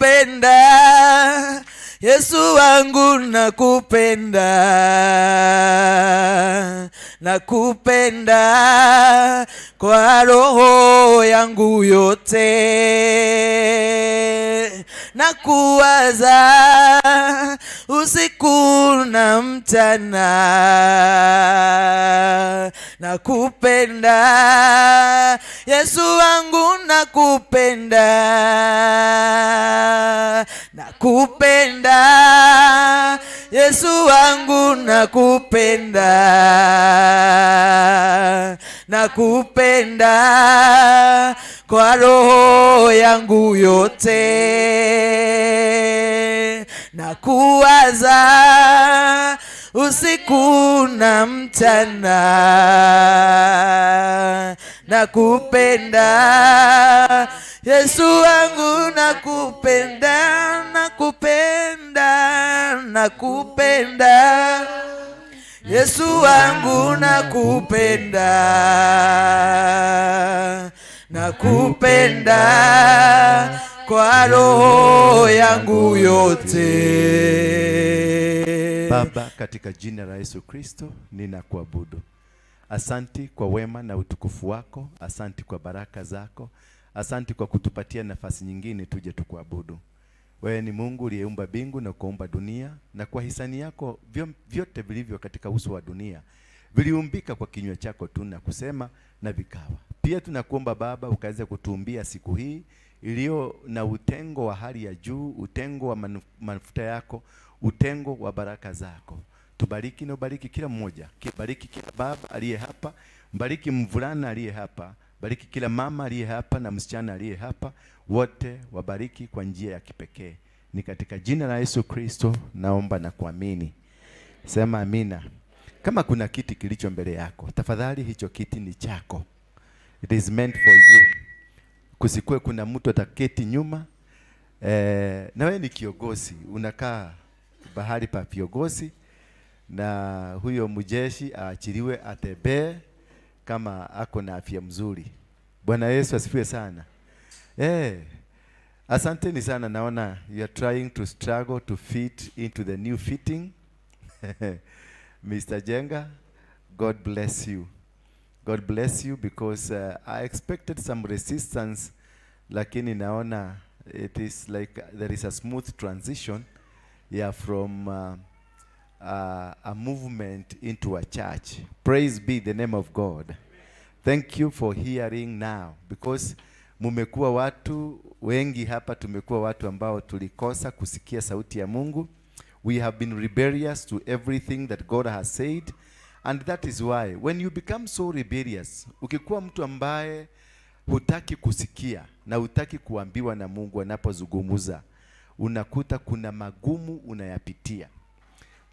Nakupenda Yesu wangu, nakupenda, nakupenda kwa roho yangu yote, nakuwaza usiku na mchana, nakupenda Yesu wangu, nakupenda, nakupenda Yesu wangu, nakupenda, nakupenda kwa roho yangu yote, nakuwaza usiku na mchana, nakupenda Yesu wangu, nakupenda, nakupenda, nakupenda Yesu wangu, nakupenda, nakupenda kwa roho yangu yote. Baba, katika jina la Yesu Kristo ninakuabudu. Asanti kwa wema na utukufu wako, asanti kwa baraka zako, asanti kwa kutupatia nafasi nyingine tuje tukuabudu. Wewe ni Mungu uliyeumba mbingu na kuumba dunia, na kwa hisani yako vyote vilivyo katika uso wa dunia viliumbika kwa kinywa chako tu na kusema na vikawa. Pia tunakuomba Baba ukaweze kutuumbia siku hii iliyo na utengo wa hali ya juu, utengo wa mafuta yako, utengo wa baraka zako. Tubariki na ubariki kila mmoja, bariki kila baba aliye hapa, mbariki mvulana aliye hapa, bariki kila mama aliye hapa na msichana aliye hapa, wote wabariki kwa njia ya kipekee. Ni katika jina la Yesu Kristo naomba na kuamini. Sema amina. Kama kuna kiti kilicho mbele yako, tafadhali hicho kiti ni chako. It is meant for you. Kusikue kuna mtu ataketi nyuma. Na wewe ni kiongozi, unakaa bahali pa viongozi, na huyo mjeshi aachiliwe atembee kama ako na afya mzuri. Bwana Yesu asifiwe sana. Asanteni sana, naona you are trying to struggle to fit into the new fitting. Mr. Jenga, God bless you. God bless you because I expected some resistance, lakini naona it is like there is a smooth transition, yeah, from a movement into a church. Praise be the name of God. Thank you for hearing now, because mumekuwa watu wengi hapa, tumekuwa watu ambao tulikosa kusikia sauti ya Mungu. We have been rebellious to everything that God has said, and that is why when you become so rebellious, ukikuwa mtu ambaye hutaki kusikia na hutaki kuambiwa na Mungu anapozungumza, unakuta kuna magumu unayapitia.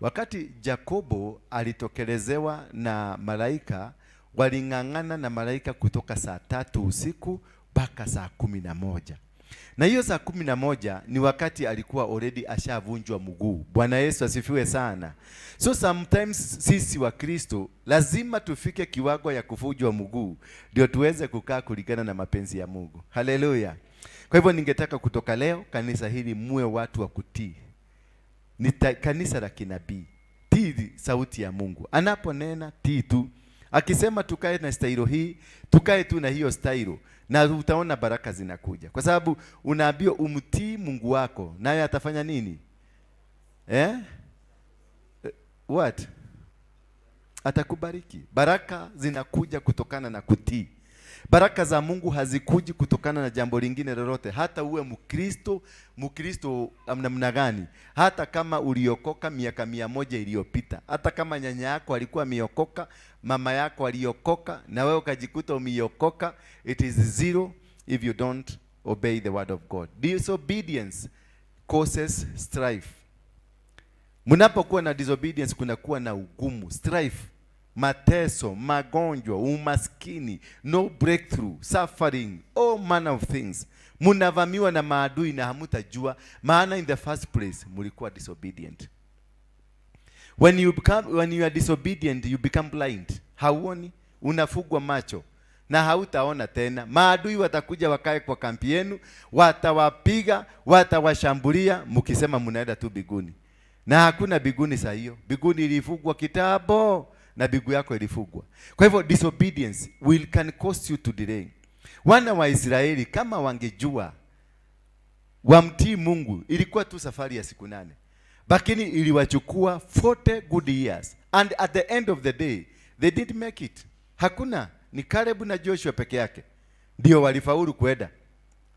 Wakati Jakobo alitokelezewa na malaika, waling'ang'ana na malaika kutoka saa 3 usiku mpaka saa 11. Na hiyo saa 11 ni wakati alikuwa already ashavunjwa mguu. Bwana Yesu asifiwe sana. So sometimes sisi wa Kristo lazima tufike kiwango ya kuvunjwa mguu ndio tuweze kukaa kulingana na mapenzi ya Mungu. Haleluya. Kwa hivyo ningetaka kutoka leo kanisa hili muwe watu wa kutii. Ni kanisa la kinabii. Tii sauti ya Mungu. Anaponena, tii tu. Akisema tukae na stailo hii, tukae tu na hiyo stailo, na utaona baraka zinakuja. Kwa sababu unaambiwa umtii Mungu wako, naye atafanya nini? Eh? What? Atakubariki. Baraka zinakuja kutokana na kutii. Baraka za Mungu hazikuji kutokana na jambo lingine lolote. Hata uwe Mkristo, Mkristo namna gani, hata kama uliokoka miaka 100 iliyopita, hata kama nyanya yako alikuwa ameokoka, mama yako aliokoka, na wewe ukajikuta umeokoka, it is zero if you don't obey the word of God. Disobedience causes strife. Mnapokuwa na disobedience, kunakuwa na ugumu, strife, mateso, magonjwa, umaskini, no breakthrough, suffering, all manner of things. Munavamiwa na maadui na hamutajua, maana in the first place mulikuwa disobedient. When you are disobedient, you become blind. Hauoni, unafungwa macho. na hautaona tena. Maadui watakuja wakae kwa kambi yenu, watawapiga, watawashambulia, mkisema mnaenda tu biguni, na hakuna biguni saa hiyo. Biguni ilifugwa kitambo na bigu yako ilifugwa. Kwa hivyo disobedience will can cost you to delay. Wana wa Israeli kama wangejua wamtii Mungu, ilikuwa tu safari ya siku 8, lakini iliwachukua 40 good years, and at the end of the day they didn't make it. Hakuna, ni Caleb na Joshua peke yake ndio walifaulu kwenda.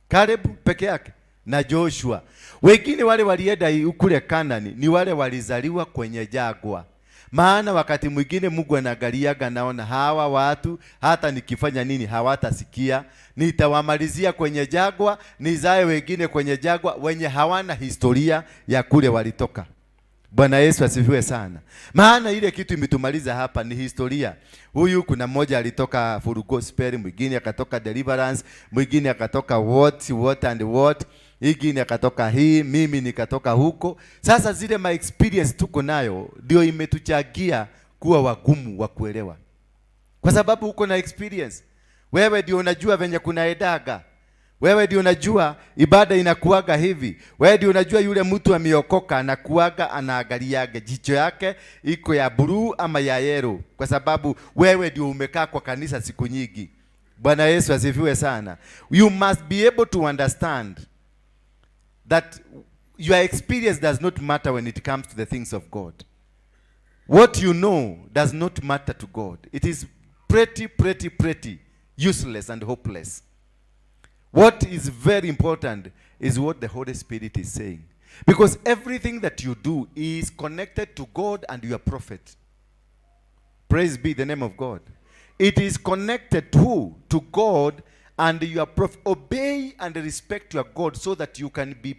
Caleb peke yake na Joshua. Wengine wale walienda kule Kanani ni wale walizaliwa kwenye jangwa. Maana wakati mwingine Mungu anaangaliaga, naona hawa watu hata nikifanya nini hawatasikia, nitawamalizia kwenye jangwa, nizae wengine kwenye jangwa wenye hawana historia ya kule walitoka. Bwana Yesu asifiwe sana. Maana ile kitu imetumaliza hapa ni historia. Huyu kuna mmoja alitoka Full Gospel, mwingine akatoka Deliverance, mwingine akatoka what what and what, ingine akatoka hii, mimi nikatoka huko. Sasa zile my experience tuko nayo ndio imetuchagia kuwa wagumu wa kuelewa, kwa sababu uko na experience. Wewe ndio unajua venye kunaendaga. Wewe ndio unajua ibada inakuaga hivi. Wewe ndio unajua yule mtu ameokoka anakuaga anaangaliaga jicho yake iko ya blue ama ya yellow, kwa sababu wewe ndio umekaa kwa kanisa siku nyingi. Bwana Yesu asifiwe sana. You must be able to understand that your experience does not matter when it comes to the things of God. What you know does not matter to God. It is pretty, pretty, pretty useless and hopeless. What is very important is what the Holy Spirit is saying. Because everything that you do is connected to God and your prophet. Praise be the name of God. It is connected to God and your prophet. Obey and respect your God so that you can be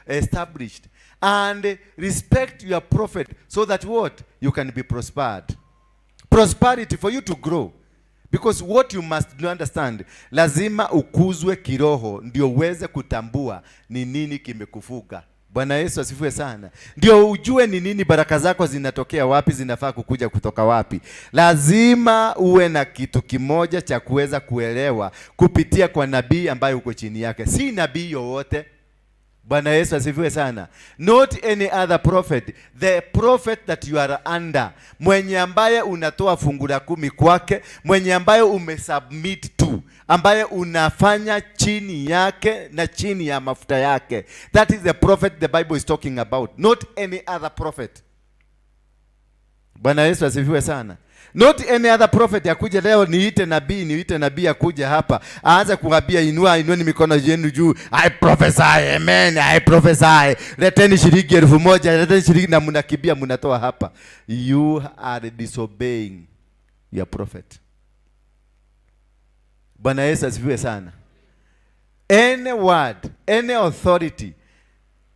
established. And respect your prophet so that what? You can be prospered. Prosperity for you to grow. Because what you must understand, lazima ukuzwe kiroho ndio uweze kutambua ni nini kimekufuga. Bwana Yesu asifiwe sana. Ndio ujue ni nini baraka zako zinatokea wapi, zinafaa kukuja kutoka wapi. Lazima uwe na kitu kimoja cha kuweza kuelewa kupitia kwa nabii ambaye uko chini yake, si nabii yowote. Bwana Yesu asifiwe sana. Not any other prophet, the prophet that you are under, mwenye ambaye unatoa fungu la kumi kwake, mwenye ambaye umesubmit to, ambaye unafanya chini yake na chini ya mafuta yake. That is the prophet the Bible is talking about, not any other prophet. Bwana Yesu asifiwe sana. Not any other prophet akuja leo niite nabii, niite nabii akuja hapa aanze kuambia inua, inueni mikono yenu juu, I prophesy, amen, I prophesy. Leteni shilingi 1000, leteni shilingi, na mnakimbia mnatoa hapa. You are disobeying your prophet. Bwana Yesu asifiwe sana. Any word, any authority,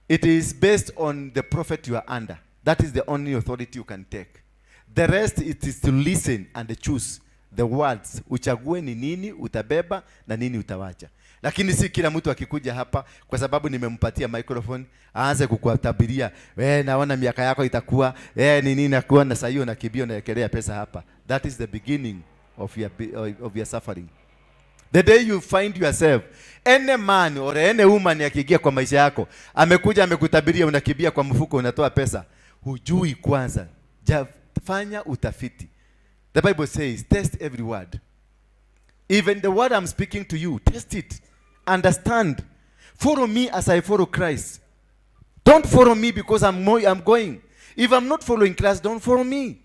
it is based on the prophet you are under. That is the only authority you can take. The rest, it is to listen and choose the words. Uchague ni nini utabeba na nini utawacha. Lakini si kila mtu akikuja hapa kwa sababu nimempatia microphone aanze kukutabiria, "We, naona miaka yako itakuwa ni nini nakuwa na saa hiyo nakimbia unawekelea pesa hapa." That is the beginning of your suffering. The day you find yourself, any man or any woman akiingia kwa maisha yako, amekuja amekutabiria, unakimbia kwa mfuko unatoa pesa, hujui kwanza. Fanya utafiti. The Bible says, test every word. Even the word I'm speaking to you, test it. Understand. Follow me as I follow Christ. Don't follow me because I'm going. If I'm not following Christ, don't follow me.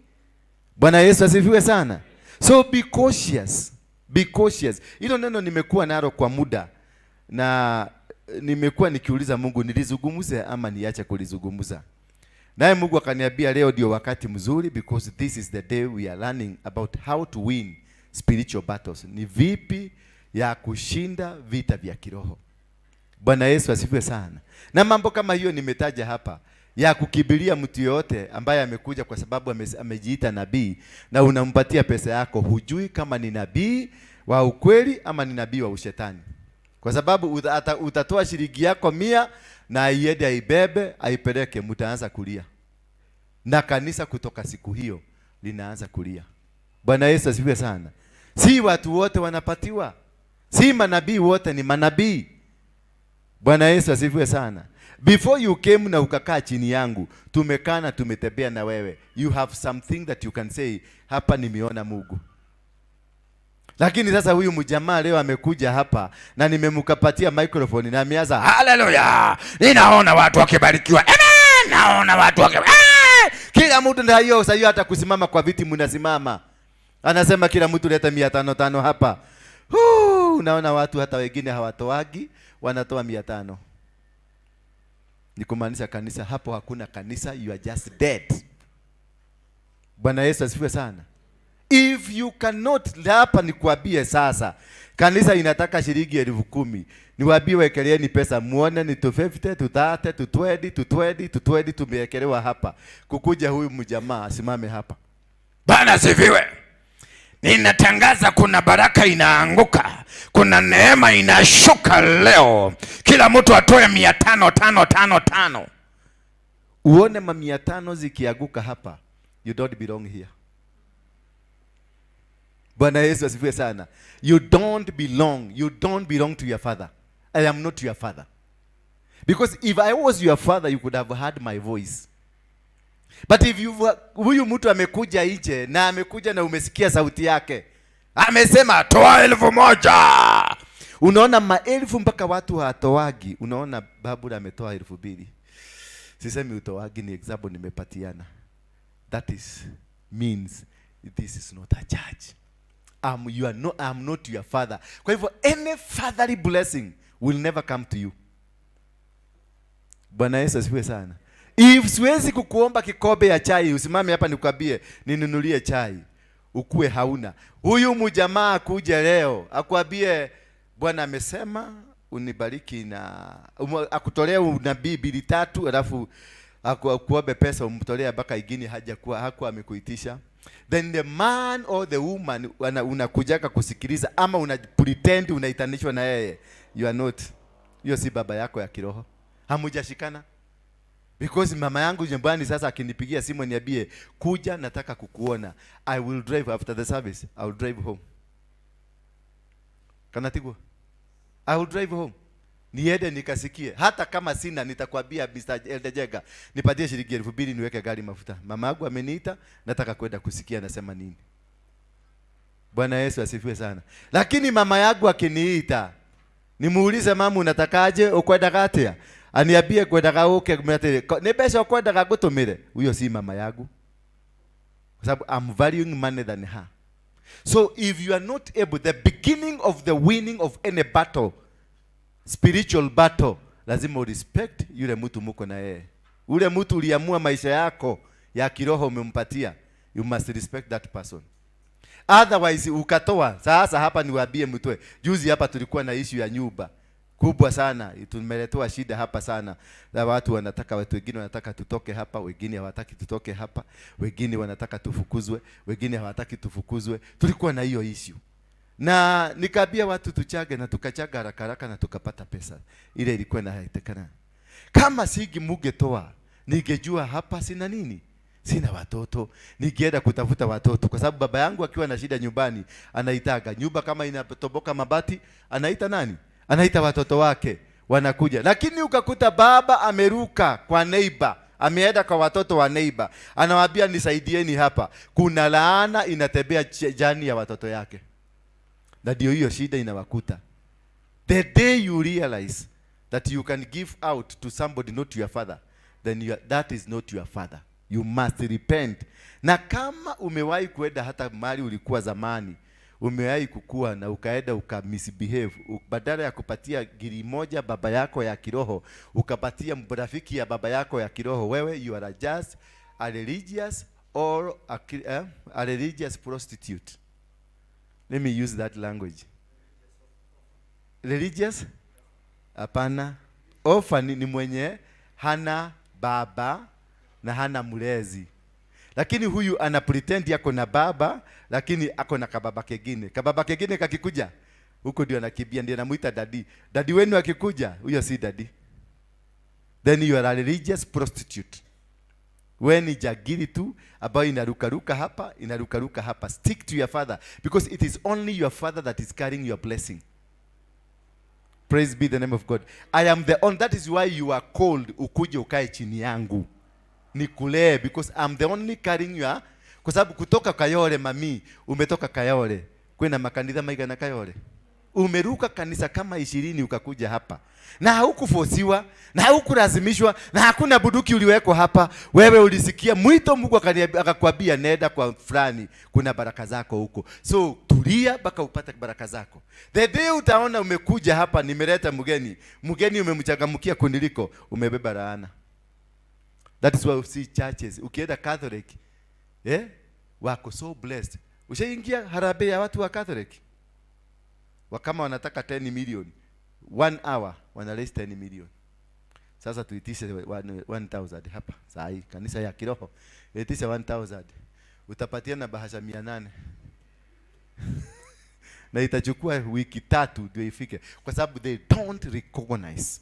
Bwana Yesu asifiwe sana. So be cautious. Be cautious. Hilo neno nimekuwa nalo kwa muda na nimekuwa nikiuliza Mungu nilizungumze ama niache kulizungumza. Naye Mungu akaniambia leo ndio wakati mzuri, because this is the day we are learning about how to win spiritual battles. Ni vipi ya kushinda vita vya kiroho. Bwana Yesu asifiwe sana. Na mambo kama hiyo nimetaja hapa ya kukimbilia mtu yoyote ambaye amekuja kwa sababu amejiita nabii na unampatia pesa yako, hujui kama ni nabii wa ukweli ama ni nabii wa ushetani, kwa sababu utatoa shilingi yako 100 na iende aibebe aipeleke, mtaanza kulia na kanisa kutoka siku hiyo linaanza kulia. Bwana Yesu asifiwe sana. Si watu wote wanapatiwa, si manabii wote ni manabii. Bwana Yesu asifiwe sana. Before you came na ukakaa chini yangu, tumekaa na tumetembea na wewe, you have something that you can say, hapa nimeona Mungu. Lakini sasa huyu mjamaa leo amekuja hapa na nimemkapatia microphone na ameanza, Haleluya, ninaona watu wakibarikiwa. Amen, naona watu waki Eh! Kila mtu ndio hiyo sasa hiyo, hata kusimama kwa viti mnasimama. Anasema kila mtu leta 500 hapa. Huu, unaona watu hata wengine hawatoagi, wanatoa 500. Ni kumaanisha kanisa hapo hakuna kanisa, you are just dead. Bwana Yesu asifiwe sana. If you cannot, hapa nikuambie sasa, kanisa inataka shilingi 10,000. Niwaambie wekeleeni pesa muone ni 250, 230, 220, 220, 220 tumewekelewa hapa. Kukuja huyu mjamaa asimame hapa. Bwana asifiwe. Ninatangaza kuna baraka inaanguka, kuna neema inashuka leo. Kila mtu atoe 500 5 5 5. Uone mamia tano zikianguka hapa, you don't belong here. Bwana Yesu asifiwe sana. You don't belong. You don't belong to your father. I am not your father. Because if I was your father, you could have heard my voice. But if you, huyu mtu amekuja nje na amekuja na umesikia sauti yake, Amesema toa 1,000. Unaona maelfu mpaka watu hawatoagi. Unaona Babura ametoa 2,000. Sisemi utoagi, ni example nimepatiana. That is means this is not a church. You are not, I'm not your father. Kwa hivyo any fatherly blessing will never come to you. Bwana Yesu asifiwe sana. If siwezi kukuomba kikombe ya chai, usimame hapa nikwambie ninunulie chai, ukue hauna. Huyu mjamaa akuje leo akwambie Bwana amesema unibariki na akutolee unabii mbili tatu, alafu akuombe pesa umtolee mpaka ingine hajakuwa hakuwa amekuitisha. Then the man or the woman unakujaka kusikiliza ama una pretend unaitanishwa na yeye. You are not. Hiyo si baba yako ya kiroho. Hamujashikana. Because mama yangu nyumbani sasa akinipigia simu niambie kuja nataka kukuona, I will drive after the service. I will drive home. Kanatigwa. I will drive home. Niende nikasikie. Hata kama sina nitakwambia Mr. Elder Jega, nipatie shilingi 2,000 niweke gari mafuta. Mama yangu ameniita, nataka kwenda kusikia anasema nini. Bwana Yesu asifiwe sana. Lakini mama yangu akiniita, nimuulize mama unatakaje, ukwendaga atia? Aniambie kwendaga uke atĩrĩ, nĩ mbeca ukwendaga ngũtũmĩre? Huyo si mama yangu. Kwa sababu I'm valuing money than her. So if you are not able, the beginning of the winning of any battle, spiritual battle, lazima urespect yule mtu muko na yeye. Ule mtu uliamua maisha yako ya kiroho umempatia, you must respect that person. Otherwise ukatoa. Sasa hapa niwaambie mtoe. Juzi hapa tulikuwa na issue ya nyumba kubwa sana, tumeletewa shida hapa sana. Na watu wanataka, watu wengine wanataka tutoke hapa, wengine hawataki tutoke hapa, wengine wanataka tufukuzwe, wengine hawataki tufukuzwe. Tulikuwa na hiyo issue. Na nikaambia watu tuchage, na tukachaga haraka haraka na tukapata pesa. Ile ilikuwa inahitajikana. Kama sigi mungetoa, ningejua hapa sina nini? Sina watoto. Ningeenda kutafuta watoto kwa sababu baba yangu akiwa na shida nyumbani anaitaga nyumba kama inatoboka mabati, anaita nani? Anaita watoto wake wanakuja. Lakini ukakuta baba ameruka kwa neighbor, ameenda kwa watoto wa neighbor, anawaambia nisaidieni hapa. Kuna laana inatembea jani ya watoto yake. Na ndio hiyo shida inawakuta. The day you realize that you can give out to somebody not your father, then that is not your father. You must repent. Na kama umewahi kuenda hata mahali ulikuwa zamani, umewahi kukua na ukaenda uka misbehave, badala ya kupatia giri moja baba yako ya kiroho, ukapatia rafiki ya baba yako ya kiroho, wewe you are just a religious or a religious prostitute. Let me use that language. Religious? Hapana. Orphan ni mwenye hana baba na hana mlezi. Lakini huyu ana pretend yako na baba, lakini ako na kababa kengine. Kababa kengine kakikuja, huko ndio anakimbia, ndio anamuita daddy. Daddy wenu akikuja, huyo si daddy. Then you are a religious prostitute. We ni jagiri tu ambayo inarukaruka hapa, inarukaruka hapa. Stick to your father because it is only your father that is carrying your blessing. Praise be the name of God. I am the one. That is why you are called ukuje ukae chini yangu nikulee, because I'm the only carrying your, kwa sababu kutoka Kayole, mami, umetoka Kayole kwena makanitha maigana Kayole, umeruka kanisa kama 20 ukakuja hapa, na haukufosiwa na haukulazimishwa na hakuna buduki uliwekwa hapa. Wewe ulisikia mwito, Mungu akakwambia nenda kwa fulani, kuna baraka zako huko. So tulia mpaka upate baraka zako. The day utaona umekuja hapa, nimeleta mgeni, mgeni umemchangamkia kuniliko, umebeba laana. That is why you see churches. Ukienda Catholic, eh, wako so blessed. Ushaingia harambee ya watu wa Catholic? Wakama wanataka 10 million. One hour wana raise 10 million. Sasa tuitishe 1000 hapa saa hii kanisa ya kiroho. Itishe 1000. Utapatia na bahasha 800. Na itachukua wiki 3 ndio ifike, kwa sababu they don't recognize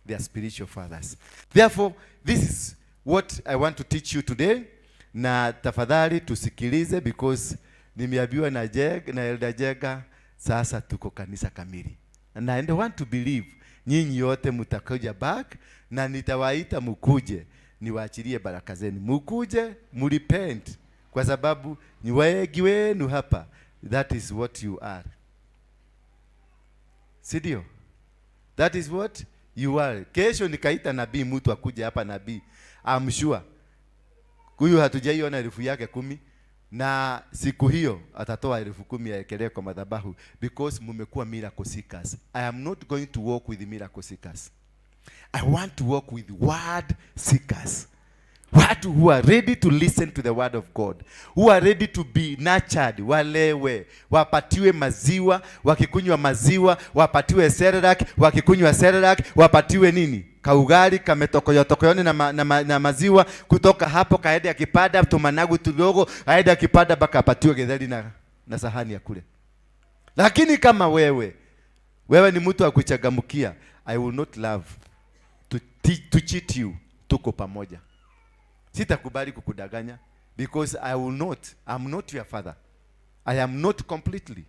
their spiritual fathers. Therefore, this is what I want to teach you today, na tafadhali tusikilize because nimeambiwa na na Elder Jega, sasa tuko kanisa kamili. And I want to believe nyinyi yote mtakuja back na nitawaita mukuje niwaachilie baraka zenu. Mukuje murepent kwa sababu ni wengi wenu hapa. That is what you are. Si ndio? That is what you are. Kesho nikaita nabii, mtu akuje hapa nabii. I'm sure huyu hatujaiona elfu yake 10, na siku hiyo atatoa 10,000 aekelee kwa madhabahu because mumekuwa miracle seekers. I am not going to walk with miracle seekers. I want to walk with word seekers. Watu who are ready to listen to the word of God, who are ready to be nurtured, walewe, wapatiwe maziwa, wakikunywa maziwa, wapatiwe Cerelac, wakikunywa Cerelac, wapatiwe nini? Kaugali kametokoyotokoyoni na maziwa, kutoka hapo kaende akipada tumanagu tudogo, aende akipada mpaka apatiwe githeri na sahani ya kule. Lakini kama wewe ni mtu wa kuchangamkia, I will not love to cheat you. Tuko pamoja. Sitakubali kukudanganya because I will not, I'm not your father. I am not completely.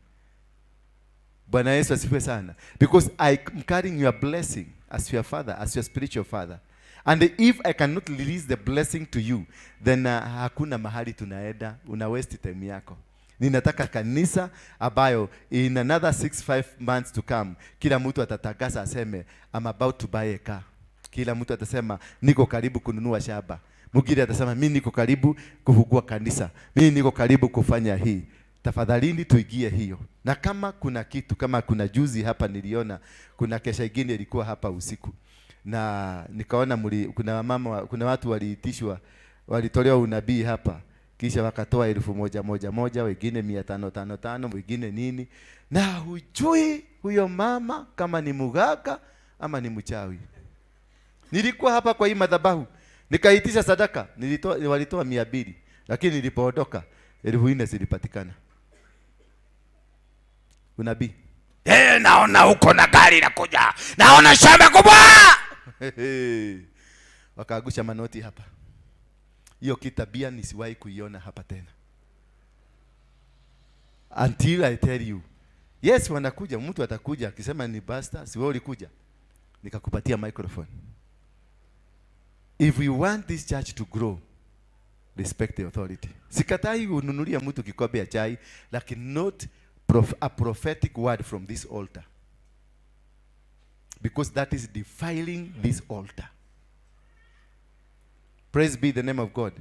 Bwana Yesu asifiwe sana. Because I am carrying your blessing as your father, as your spiritual father. And if I cannot release the blessing to you, then hakuna mahali tunaenda, una waste time yako. Ninataka kanisa ambayo in another 6-5 months to come, kila mtu atatangaza aseme, I'm about to buy a car. Kila mtu atasema, niko karibu kununua shamba. Mwingine atasema, mimi niko karibu kufungua kanisa. Mimi niko karibu kufanya hii. Tafadhalini tuigie hiyo. Na kama kuna kitu, kama kuna juzi hapa niliona, kuna kesha ingine ilikuwa hapa usiku. Na nikaona kuna mama, kuna watu waliitishwa, walitolewa unabii hapa. Kisha wakatoa 1,000 moja moja, wengine mia tano tano tano, wengine nini. Na hujui huyo mama kama ni muganga ama ni mchawi. Nilikuwa hapa kwa hii madhabahu, nikaitisha sadaka, walitoa 200, lakini nilipoondoka 4,000 zilipatikana. Unabii. Naona huko na gari inakuja. Naona shamba kubwa. Wakaangusha manoti hapa. Hiyo kitabia nisiwahi kuiona hapa tena. Until I tell you. Yes, wanakuja, mtu atakuja akisema ni pastor, si wewe ulikuja. Nikakupatia microphone. If you want this church to grow, respect the authority. Sikatai ununulia mtu kikombe ya chai, lakini not a prophetic word from this altar. Because that is defiling this altar. Praise be the name of God.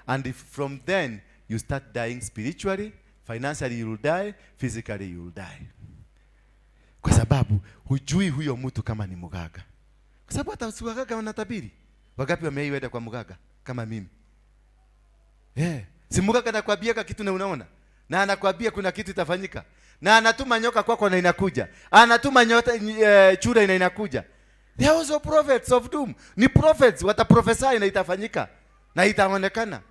And if from then you start dying spiritually, financially you will die, physically you will die. Kwa sababu hujui huyo mtu kama ni mganga. Kwa sababu hata si waganga wanatabiri. Wangapi wameiwenda kwa mganga kama mimi? Si mganga anakuambia kitu na unaona. Na anakuambia kuna kitu itafanyika. Na anatuma nyoka kwako na inakuja. Anatuma nyota chura na inakuja. They are also prophets of doom. Ni prophets wataprophesy na itafanyika. Na itaonekana.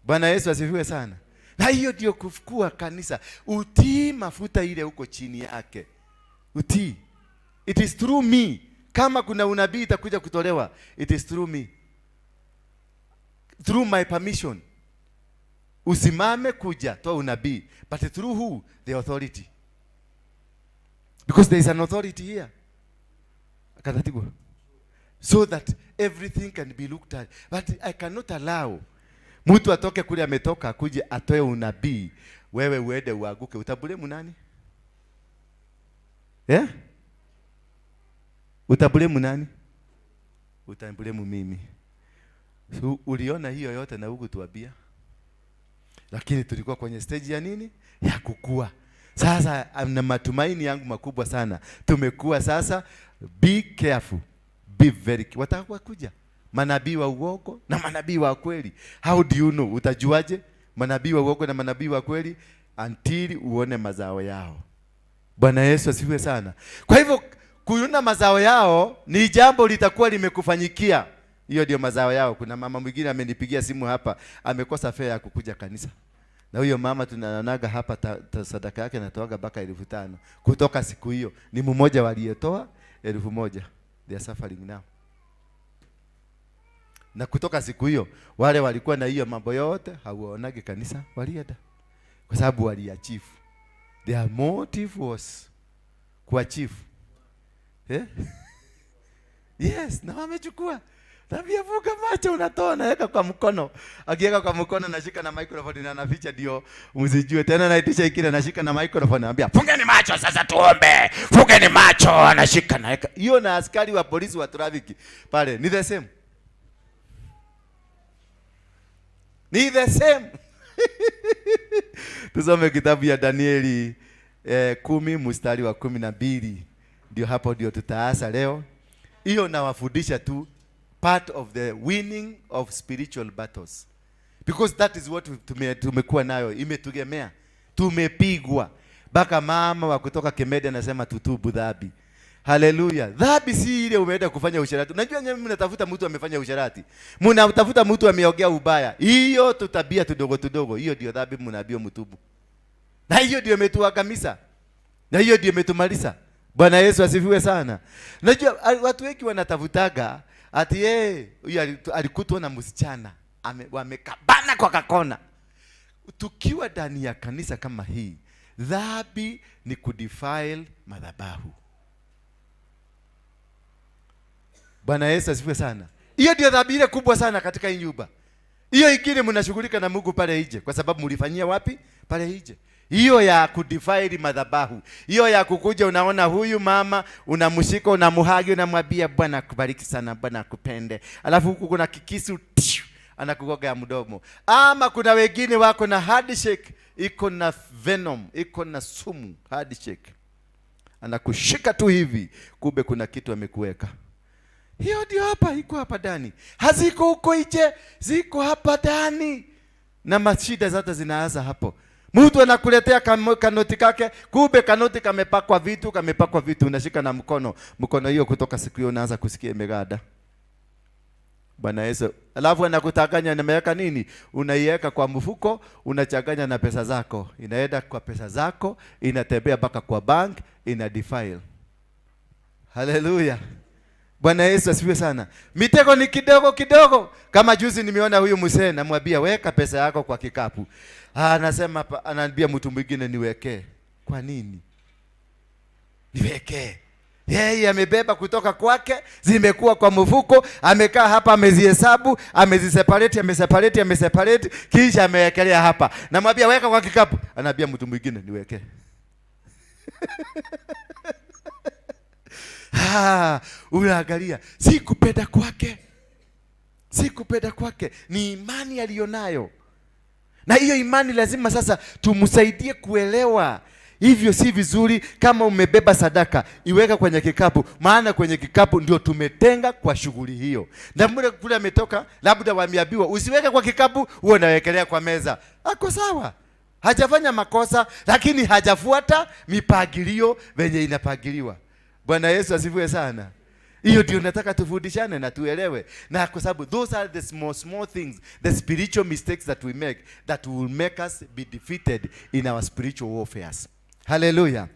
Bwana Yesu asifiwe sana. Na hiyo ndio kufukua kanisa. Utii mafuta ile huko chini yake. Utii. It is through me. Kama kuna unabii itakuja kutolewa, it is through me. Through my permission. Usimame kuja toa unabii, but through who? The authority. Because there is an authority here. Akatatigwa. So that everything can be looked at. But I cannot allow mtu atoke kule ametoka akuje atoe unabii, wewe uende uanguke. Utablame nani? Yeah? Utablame nani? Utablame mimi. So, uliona hiyo yote na hukutuambia. Lakini tulikuwa kwenye stage ya nini? Ya kukua. Sasa na matumaini yangu makubwa sana. Tumekuwa sasa, be careful. Be very careful. Watakuwa kuja manabii wa uongo na manabii wa kweli. How do you know? Utajuaje manabii wa uongo na manabii wa kweli? Until uone mazao yao. Bwana Yesu asifiwe sana. Kwa hivyo kuona mazao yao ni jambo litakuwa limekufanyikia. Hiyo ndio mazao yao. Kuna mama mwingine amenipigia simu hapa, amekosa fare ya kukuja kanisa. Na huyo mama tunaonaga hapa sadaka yake natoaga mpaka 5,000. Kutoka siku hiyo ni mmoja waliyetoa 1,000. They are suffering now. Na kutoka siku hiyo wale walikuwa na hiyo mambo yote hawaonage kanisa, walienda. Kwa sababu waliachieve. Their motive was kuachieve. Eh? Yes, na wamechukua. Tabia funga macho unatoa naweka kwa mkono. Akiweka kwa mkono nashika na microphone na anaficha ndio msijue. Tena naitisha ikile nashika na microphone naambia fungeni macho sasa tuombe. Fungeni macho, anashika naweka. Hiyo na askari wa polisi wa traffic pale ni the same. Ni the same. Tusome kitabu ya Danieli 10 mstari wa 12. Ndio hapo ndio tutaanza leo. Hiyo nawafundisha tu part of the winning of spiritual battles. Because that is what tumekuwa nayo, imetugemea. Tumepigwa. Baka mama wa kutoka Kemede anasema tutubu dhambi. Haleluya. Dhambi si ile umeenda kufanya usherati. Unajua nyinyi mnatafuta mtu amefanya usherati. Mnatafuta mtu ameongea ubaya. Hiyo tutabia tudogo tudogo. Hiyo ndio dhambi mnaambiwa mtubu. Na hiyo ndio imetuangamiza. Na hiyo ndio imetumaliza. Bwana Yesu asifiwe sana. Unajua watu wengi wanatafutaga ati yeye huyu alikutwa na msichana wamekabana kwa kakona. Tukiwa ndani ya kanisa kama hii, dhambi ni kudefile madhabahu. Bwana Yesu asifiwe sana. Hiyo ndio dhambi ile kubwa sana katika hii nyumba. Hiyo ingine mnashughulika na Mungu pale nje kwa sababu mlifanyia wapi? Pale nje. Hiyo ya kudefile madhabahu. Hiyo ya kukuja unaona huyu mama unamshika unamhagi unamwambia Bwana akubariki sana, Bwana akupende. Alafu huku kuna kikisu tiu, anakugoga ya mdomo. Ama kuna wengine wako na handshake iko na venom, iko na sumu handshake. Anakushika tu hivi, kumbe kuna kitu amekuweka. Hiyo ndio hapa iko hapa ndani. Haziko huko nje, ziko hapa ndani. Na mashida zote zinaanza hapo. Mtu anakuletea kanoti kake, kumbe kanoti kamepakwa vitu, kamepakwa vitu, unashika na mkono. Mkono hiyo kutoka siku hiyo unaanza kusikia imeganda. Bwana Yesu. Alafu anakutanganya nimeweka nini? Unaiweka kwa mfuko, unachanganya na pesa zako. Inaenda kwa pesa zako, inatembea mpaka kwa bank, ina defile. Hallelujah. Bwana Yesu asifiwe sana. Mitego ni kidogo kidogo. Kama juzi nimeona huyu mzee namwambia weka pesa yako kwa kikapu. Anasema anaambia mtu mwingine niwekee. Kwa nini? Niwekee. Yeye amebeba kutoka kwake, zimekuwa kwa mfuko, amekaa hapa amezihesabu, ameziseparate, ameseparate, ameseparate, kisha amewekelea hapa. Namwambia weka kwa kikapu. Anaambia mtu mwingine niwekee. Unaangalia, si kupenda kwake. Si kupenda kwake, ni imani alionayo. Na hiyo imani lazima sasa tumsaidie kuelewa. Hivyo si vizuri kama umebeba sadaka, iweka kwenye kikapu, maana kwenye kikapu ndio tumetenga kwa shughuli hiyo. Na mbona kule ametoka, labda wameambiwa usiweke kwa kikapu, wewe unawekelea kwa meza. Ako sawa. Hajafanya makosa, lakini hajafuata mipangilio venye inapangiliwa. Bwana Yesu asifiwe sana. Hiyo ndio nataka tufundishane na tuelewe. Na kwa sababu those are the small, small things, the spiritual mistakes that we make that will make us be defeated in our spiritual warfares. Hallelujah.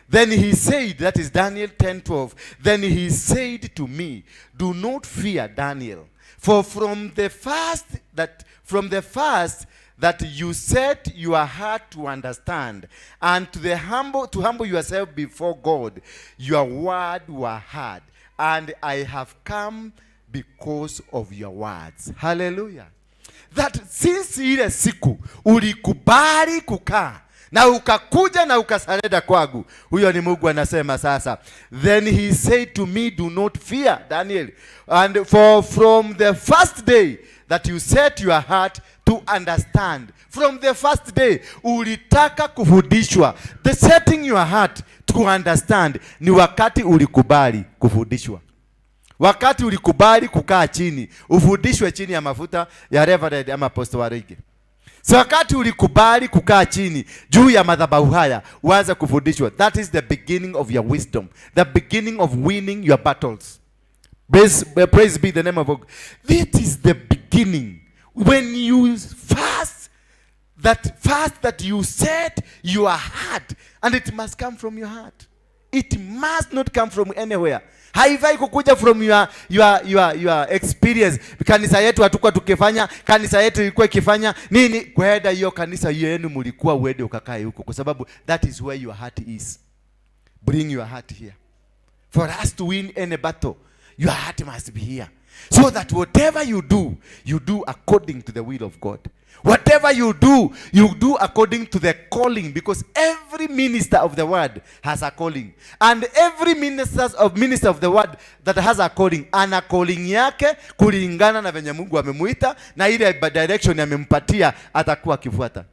Then he said, that is Daniel 10:12. Then he said to me, do not fear, Daniel, for from the first that you set your heart to understand and to humble yourself before God, your word were heard, and I have come because of your words. Hallelujah. That since ile siku ulikubali kukaa na ukakuja na ukasurrender kwangu, huyo ni Mungu anasema sasa. Then he said to me, do not fear, Daniel, and for from the first day that you set your heart to understand, from the first day ulitaka kufundishwa. The setting your heart to understand ni wakati ulikubali kufundishwa, wakati ulikubali kukaa chini ufundishwe chini ya mafuta ya Reverend ama Apostle Warige. So wakati ulikubali kukaa chini juu ya madhabahu haya uanze kufundishwa, that is the beginning of your wisdom, the beginning of winning your battles. Praise be the name of God. This is the beginning. When you fast, that fast that you set your heart, and it must come from your heart. It must not come from anywhere. Haifai kukuja from your experience. Kanisa yetu hatukuwa tukifanya, kanisa yetu ilikuwa ikifanya nini? Kwenda hiyo kanisa yenu mlikuwa uende ukakae huko, kwa sababu that is where your heart is. Bring your heart here. For us to win any battle, your heart must be here. So that whatever you do, you do according to the will of God. Whatever you do, you do according to the calling, because every minister of the word has a calling. And every minister of the word that has a calling, ana calling yake kulingana na venye Mungu amemuita na ile direction amempatia atakuwa akifuata.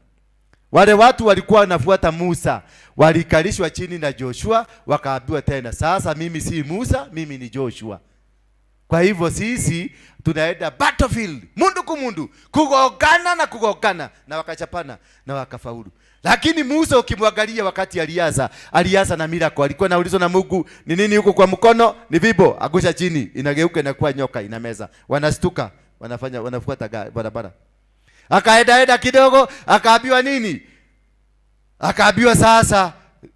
Wale watu walikuwa wanafuata Musa, walikalishwa chini na Joshua, wakaambiwa tena, sasa mimi si Musa, mimi ni Joshua. Kwa hivyo sisi tunaenda battlefield, mundu kumundu, kugongana na kugongana, na wakachapana na wakafaulu. Lakini Musa ukimwangalia wakati alianza, alianza na miracle. Alikuwa anaulizwa na Mungu, ni nini huko kwa mkono? Ni fimbo, agusha chini, inageuka inakuwa nyoka, inameza. Wanastuka, wanafuata barabara. Akaenda enda kidogo, akaambiwa nini? Akaambiwa sasa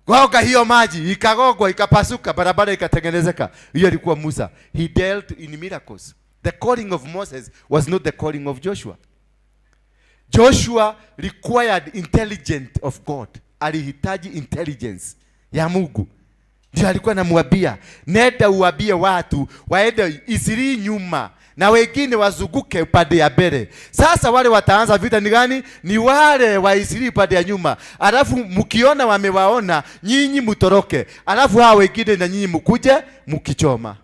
goga hiyo maji, ikagogwa, ikapasuka, barabara ikatengenezeka. Hiyo ilikuwa Musa. He dealt in miracles. The calling of Moses was not the calling of Joshua. Joshua required intelligence of God. Alihitaji intelligence ya Mungu. Ndio alikuwa anamwambia, nenda uambie watu waende isiri nyuma na wengine wazunguke upande ya mbele. Sasa wale wataanza vita ni gani? Ni wale wa isiri upande ya nyuma. Alafu mkiona wamewaona, nyinyi mtoroke. Alafu hao wengine na nyinyi mkuje mkichoma.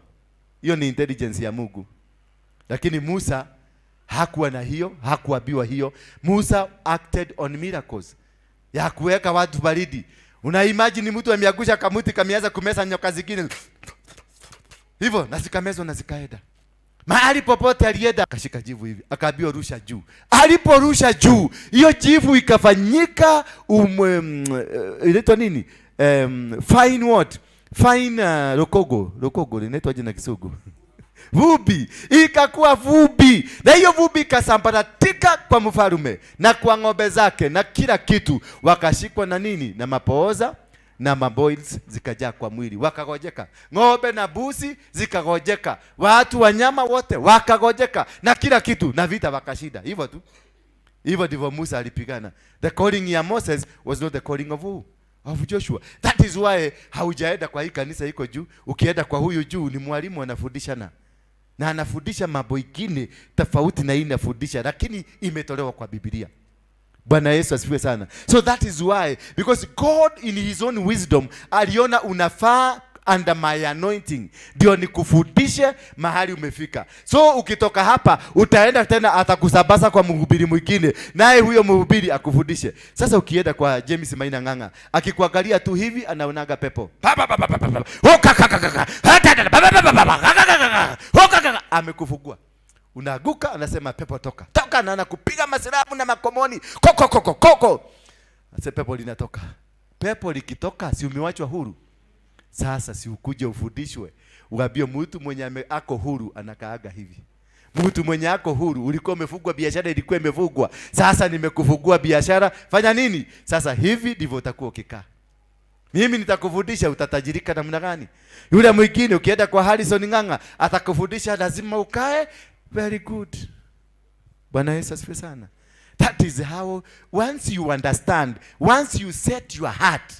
Hiyo ni intelligence ya Mungu. Lakini Musa hakuwa na hiyo, hakuambiwa hiyo. Musa acted on miracles ya kuweka watu baridi. Una imagine mtu ameangusha kamuti kameanza kumeza nyoka zingine hivyo, na zikamezwa na zikaenda. Mahali popote alienda akashika jivu hivi, akaambiwa rusha juu. Aliporusha juu, hiyo jivu ikafanyika inaitwa nini? Fine what? Fine rokogo. Rokogo inaitwa jina Kisugu. Vumbi ikakuwa vumbi, na hiyo vumbi ikasambaratika kwa mfalme na kwa ng'ombe zake na kila kitu. Wakashikwa na nini? Na mapooza na maboils zikajaa kwa mwili, wakagojeka. Ng'ombe na mbuzi zikagojeka, watu wanyama wote wakagojeka na kila kitu, na vita wakashinda. Hivyo tu, hivyo ndivyo Musa alipigana. The calling ya Moses was not the calling of who? Of Joshua. That is why haujaenda kwa hii kanisa iko juu. Ukienda kwa huyu juu ni mwalimu anafundishana na anafundisha mambo ingine tofauti na hii inafundisha, lakini imetolewa kwa Biblia. Bwana Yesu asifiwe sana. So that is why, because God in his own wisdom aliona unafaa under my anointing, ndio nikufundishe mahali umefika. So ukitoka hapa utaenda tena, atakusambaza kwa mhubiri mwingine, naye huyo mhubiri akufundishe. Sasa ukienda kwa James Maina Ng'ang'a, akikuangalia tu hivi anaonaga pepo. Pa, pa, pa, pa, pa, pa, pa. Oh, ka, ka, ka, ka, ka. Ha, ta, ta, ta, pa, pa, pa, pa, pa, pa, ka, ka, ka, ka, ka. Oh, ka, ka, ka. Amekufungua. Unaanguka, anasema pepo toka. Toka, na anakupiga masiramu na makomoni. Koko, koko, koko. Sasa pepo linatoka. Pepo likitoka, si umewachwa huru? Sasa si ukuje ufundishwe. Uambie mtu mwenye ako huru anakaaga hivi. Mtu mwenye ako huru, ulikuwa umefungwa, biashara ilikuwa imefungwa. Sasa nimekufungua biashara, fanya nini? Sasa hivi ndivyo utakuwa ukikaa. Mimi nitakufundisha utatajirika namna gani. Yule mwingine ukienda kwa Harrison Ng'ang'a atakufundisha lazima ukae very good. Bwana Yesu asifiwe sana. That is how, once you understand, once you set your heart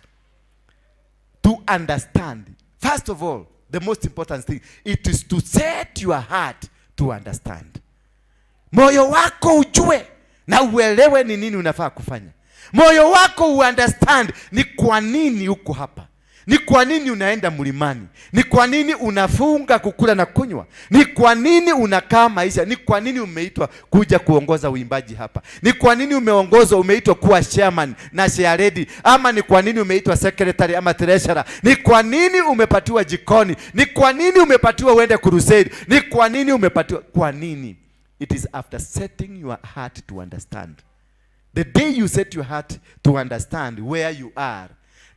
to understand, first of all, the most important thing, it is to set your heart to understand. Moyo wako ujue na uelewe ni nini unafaa kufanya. Moyo wako uunderstand ni kwa nini uko hapa, ni kwa nini unaenda mlimani, ni kwa nini unafunga kukula na kunywa, ni kwa nini unakaa maisha, ni kwa nini umeitwa kuja kuongoza uimbaji hapa, ni kwa nini umeongozwa, umeitwa kuwa chairman na chairlady, ama ni kwa nini umeitwa secretary ama treasurer, ni kwa nini umepatiwa jikoni, ni kwa nini umepatiwa uende crusade, ni kwa nini umepatiwa, kwa nini? It is after setting your heart to understand. The day you set your heart to understand where you are,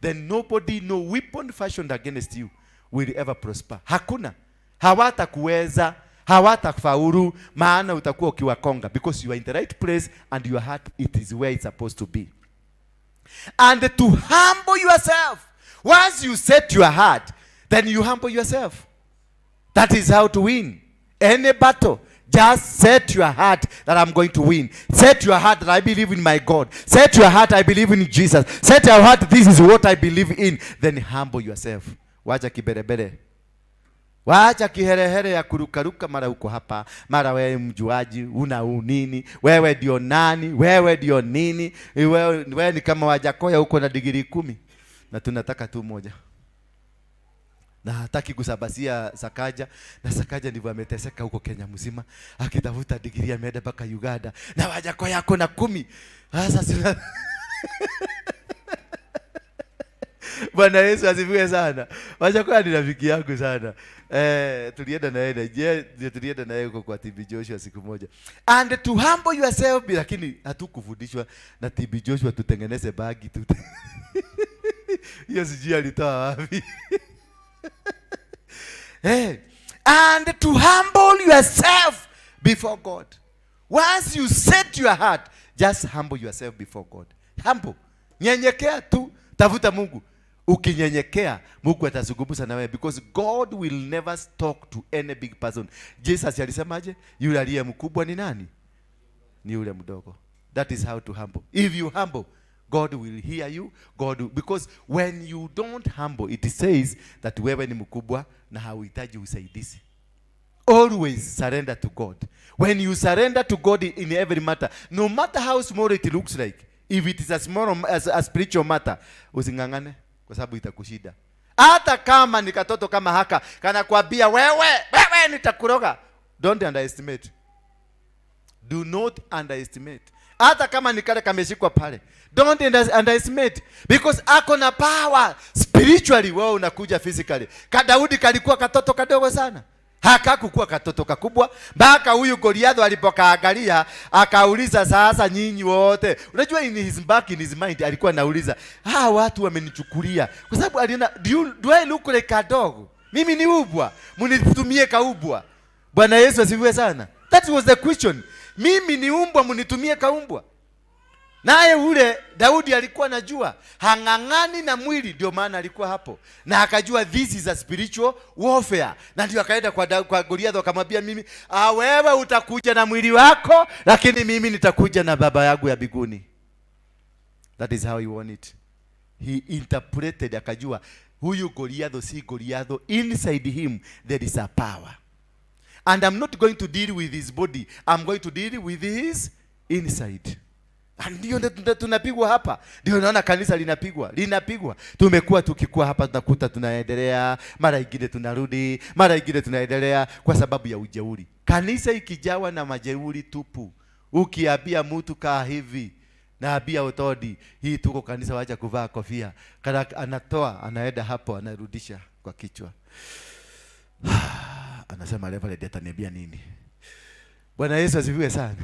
then nobody, no weapon fashioned against you will ever prosper. Hakuna. Hawatakuweza, hawatafaulu, maana utakuwa ukiwakonga because you are in the right place and your heart, it is where it's supposed to be. And to humble yourself. Once you set your heart, then you humble yourself. That is how to win any battle. Just set your heart that I'm going to win. Set your heart that I believe in my God. Set your heart I believe in Jesus. Set your heart, this is what I believe in. Then humble yourself. Wacha kiberebere. Wacha kiherehere ya kurukaruka, mara uko hapa, mara wewe mjuaji, una unini, wewe ndio nani, wewe ndio nini, wewe ni kama Wajackoyah uko na digrii 10 na tunataka tu moja na hataki kusabasia Sakaja, na Sakaja ndivyo ameteseka huko Kenya mzima akitafuta digrii, ameenda mpaka Uganda na Wajackoyah yako na 10. Sasa sina Bwana Yesu asifiwe sana. Wajackoyah ni rafiki yangu sana. Tulienda na yeye, je, tulienda na yeye huko kwa TB Joshua siku moja. And to humble yourself, lakini hatukufundishwa na TB Joshua tutengeneze bagi tu. Hiyo sijui alitoa wapi. Hey, and to humble yourself before God. Once you set your heart, just humble yourself before God. Humble. Nyenyekea tu, tafuta Mungu. Ukinyenyekea, Mungu atazungumza na wewe because God will never talk to any big person. Jesus alisemaje? Yule aliye mkubwa ni nani? Ni yule mdogo. That is how to humble. If you humble, God will hear you. God will, because when you don't humble, it says that wewe ni mkubwa na hauhitaji usaidizi. Always surrender to God. When you surrender to God in every matter, no matter how small it looks like, if it is a small as a spiritual matter, usingangane kwa sababu itakushida. Hata kama ni katoto kama haka kanakwambia wewe, wewe nitakuroga, don't underestimate. Do not underestimate. Hata kama ni kale kameshikwa pale, don't underestimate because ako na power spiritually, wewe unakuja physically. Ka Daudi kalikuwa katoto kadogo sana, hakakukuwa katoto kakubwa mpaka huyu Goliath alipokaangalia akauliza, sasa nyinyi wote. Unajua, in his back, in his mind alikuwa anauliza, hawa watu wamenichukulia kwa sababu aliona, do I look like a dog? Mimi ni ubwa, mnitumie kaubwa. Bwana Yesu asifiwe sana. That was the question. Mimi ni umbwa, mnitumie kaumbwa. Naye ule Daudi alikuwa anajua hang'ang'ani na mwili, ndio maana alikuwa hapo na akajua this is a spiritual warfare, na ndio akaenda kwa Goliath akamwambia, mimi wewe utakuja na mwili wako, lakini mimi nitakuja na baba yangu ya mbinguni. That is how he won it. He interpreted, akajua huyu Goliath si Goliath, inside him there is a power. And I'm not going to deal with his body, I'm going to deal with his inside. Ndio tunapigwa hapa. Ndio naona kanisa linapigwa, linapigwa. Tumekuwa tukikua hapa, tunakuta tunaendelea, mara ingine tunarudi, mara ingine tunaendelea kwa sababu ya ujeuri. Kanisa ikijawa na majeuri tupu, ukiambia mtu kaa hivi, naambia Otodi, hii tuko kanisa, wacha kuvaa kofia. Kana anatoa, anaenda hapo, anarudisha kwa kichwa. Anasema Reverend ataniambia nini? Bwana Yesu asifiwe sana.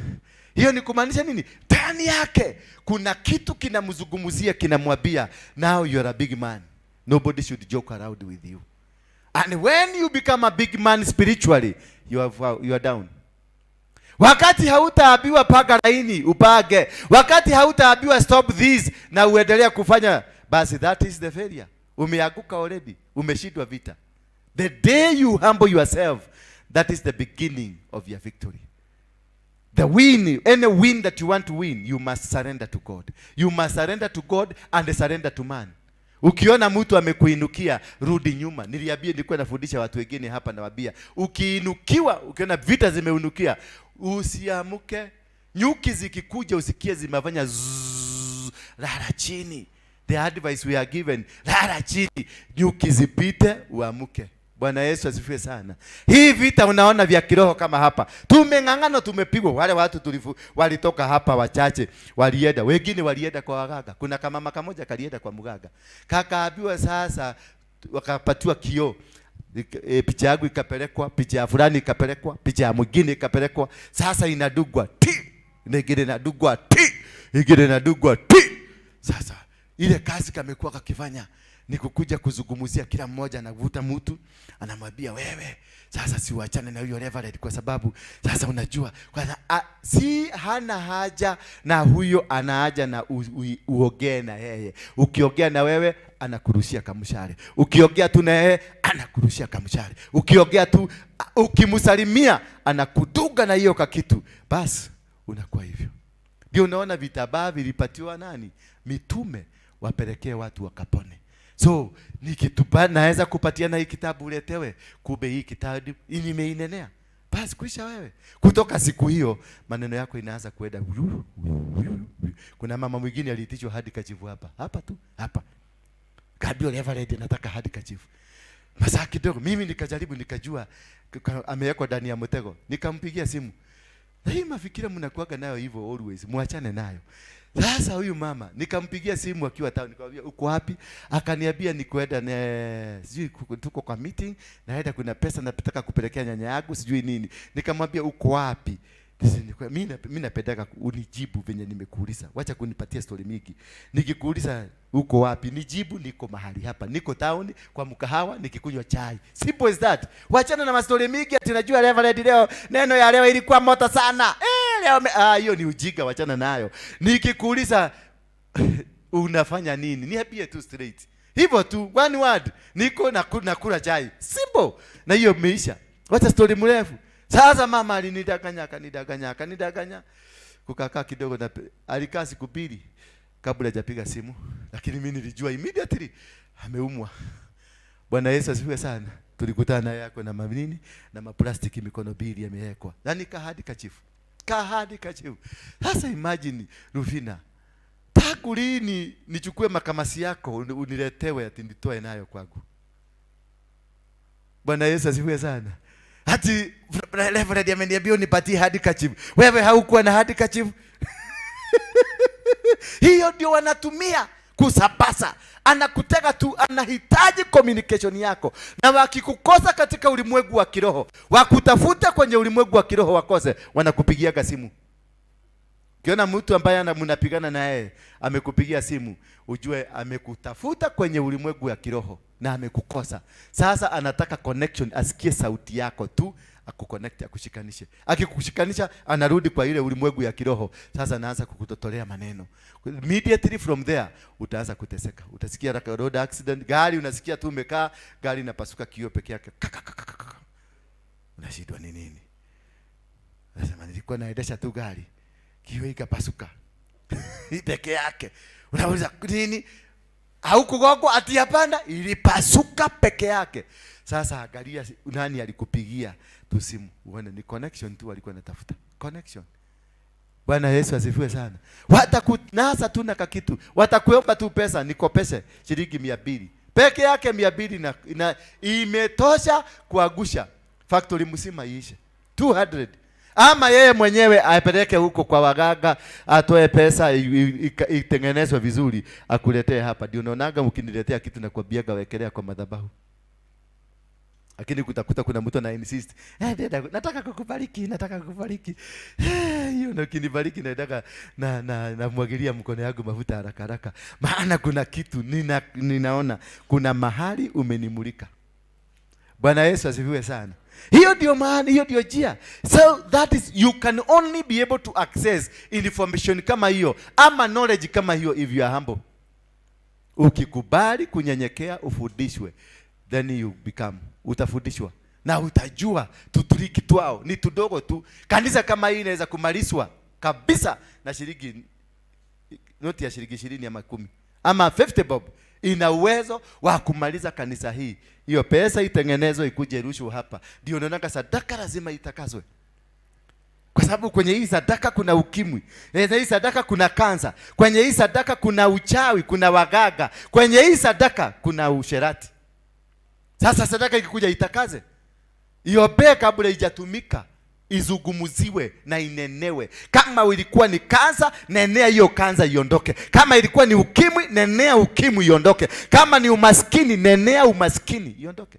Hiyo ni kumaanisha nini? Ndani yake kuna kitu kinamzungumzia, kinamwambia now you are a big man. Nobody should joke around with you. And when you become a big man spiritually, you are down. Wakati hautaambiwa panga laini, upage. Wakati hautaambiwa stop this na uendelea kufanya, basi that is the failure. Umeanguka already, umeshindwa vita. The day you humble yourself, that is the beginning of your victory. The win, any win that you want to win, you must surrender to God. You must surrender to God and surrender to man. Ukiona mtu amekuinukia, rudi nyuma. Niliambia, nilikuwa nafundisha watu wengine hapa, nawaambia, ukiinukiwa, ukiona vita zimeinukia, usiamuke. Nyuki zikikuja usikie zimefanya zzzz, lala chini. The advice we are given, lala chini, nyuki zipite, uamuke. Bwana Yesu asifiwe sana. Hii vita unaona vya kiroho kama hapa. Tumeng'ang'ana, tumepigwa. Wale watu tulifu, walitoka hapa wachache, walienda. Wengine walienda kwa waganga. Kuna kamama kamoja kalienda kwa mganga. Kakaambiwa sasa, wakapatiwa kioo. Picha yangu ikapelekwa, picha ya fulani ikapelekwa, picha ya mwingine ikapelekwa. Sasa inadugwa ti, na ingine inadugwa ti, ingine inadugwa ti. Sasa ile kazi kamekuwa kakifanya ni kukuja kuzungumzia kila mmoja, anavuta mtu anamwambia, wewe sasa si uachane na huyo reverend, kwa sababu sasa unajua kwa, si hana haja na huyo, ana haja na uongee na yeye. Ukiongea na wewe anakurushia kamshale, ukiongea tu na yeye anakurushia kamshale, ukiongea tu, ukimsalimia anakuduga na hiyo kakitu, basi unakuwa hivyo. Ndio unaona vitabaa vilipatiwa nani? Mitume wapelekee watu wakapone. So nikitupa naweza kupatiana hii kitabu uletewe, kumbe hii kitabu nimeinenea. Basi kuisha wewe. Kutoka siku hiyo maneno yako inaanza kuenda. Kuna mama mwingine aliitishwa handkerchief hapa. Hapa tu, hapa. Kaambiwa, Reverend, nataka handkerchief. Masaa kidogo mimi nikajaribu, nikajua amewekwa ndani ya mtego. Nikampigia simu. Na hii mafikira mnakuaga nayo hivyo always, muachane nayo. Sasa huyu mama nikampigia simu akiwa town, nikamwambia, uko wapi? Akaniambia nikuenda ne sijui tuko kwa meeting, naenda kuna pesa nataka kupelekea nyanya yangu sijui nini. Nikamwambia, uko wapi? Mimi napendaka unijibu venye nimekuuliza. Wacha kunipatia story mingi. Nikikuuliza uko wapi, nijibu niko mahali hapa. Niko town kwa mkahawa nikikunywa chai. Simple as that. Wachana na mastori mingi ati najua Reverend leo neno ya leo ilikuwa moto sana. Leo hiyo ni ujinga, wachana nayo. Nikikuuliza unafanya nini? Niambie tu straight. Hivyo tu, one word. Niko nakula chai. Simple. Na hiyo imeisha. Wacha story mrefu. Sasa mama alinidanganya, akanidanganya, akanidanganya. Kukakaa kidogo na alikaa siku 2 kabla hajapiga simu, lakini mimi nilijua immediately ameumwa. Bwana Yesu asifiwe sana. Tulikutana naye yako na manini na maplastiki mikono 2 yamewekwa. Yaani kahadi kachifu. Kahadi kachifu. Sasa imagine Rufina, tangu lini nichukue makamasi yako uniletewe ati nitoe nayo kwangu? Bwana Yesu asifiwe sana. Ati Reverend ameniambia unipatie handkerchief. Wewe haukuwa na handkerchief? Hiyo ndio wanatumia kusabasa. Anakutega tu, anahitaji communication yako. Na wakikukosa katika ulimwengu wa kiroho, wakutafuta kwenye ulimwengu wa kiroho wakose, wanakupigiaga simu. Ukiona mtu ambaye mnapigana na yeye amekupigia simu, ujue amekutafuta kwenye ulimwengu wa kiroho na amekukosa. Sasa anataka connection, asikie sauti yako tu, akuconnect, akushikanishe. Akikushikanisha anarudi kwa ile ulimwengu ya kiroho. Sasa anaanza kukutotolea maneno. Immediately from there utaanza kuteseka. Utasikia road accident, gari unasikia tu umekaa, gari inapasuka kioo peke yake. Kaka, kaka, kaka, kaka. Unashindwa ni nini? Nasema nilikuwa naendesha tu gari, kioo ikapasuka. Peke yake. Unauliza nini? Haukugongwa? Ati hapana, ilipasuka peke yake. Sasa angalia nani alikupigia tu simu, uone ni connection tu alikuwa anatafuta. Connection. Bwana Yesu asifiwe sana. Watakunasa tu na kakitu. Watakuomba tu pesa, nikopeshe shilingi 200. Peke yake 200 na imetosha kuagusha factory mzima iishe. 200. Ama yeye mwenyewe apeleke huko kwa waganga, atoe pesa itengenezwe vizuri, akuletee hapa. Ndio unaonaga mkiniletea kitu na kuambiaga wekelea kwa madhabahu. Lakini kutakuta kuna mtu ana insist, dada, nataka kukubariki, nataka kukubariki. Hiyo na ukinibariki nataka na namwagilia mkono yangu mafuta haraka haraka. Maana kuna kitu ninaona kuna mahali umenimulika. Bwana Yesu asifiwe sana. Hiyo ndio maana, hiyo ndio njia. So that is, you can only be able to access information kama hiyo ama knowledge kama hiyo if you are humble. Ukikubali kunyenyekea ufundishwe, then you become, utafundishwa na utajua tutrick twao ni tudogo tu. Kanisa kama hii inaweza kumalizwa kabisa na shilingi, noti ya shilingi 20 ama 10 ama 50 bob. Ina uwezo wa kumaliza kanisa hii. Hiyo pesa itengenezwe ikuje rushwa hapa. Ndio unaona sadaka lazima itakaswe, kwa sababu kwenye hii sadaka kuna ukimwi, kwenye hii sadaka kuna kansa, kwenye hii sadaka kuna uchawi, kuna wagaga, kwenye hii sadaka kuna usherati. Sasa sadaka ikikuja itakaze, iombee kabla ijatumika, izungumuziwe na inenewe. Kama ilikuwa ni kansa, nenea hiyo kansa iondoke. Kama ilikuwa ni ukimwi, nenea ukimwi iondoke. Kama ni umaskini, nenea umaskini iondoke.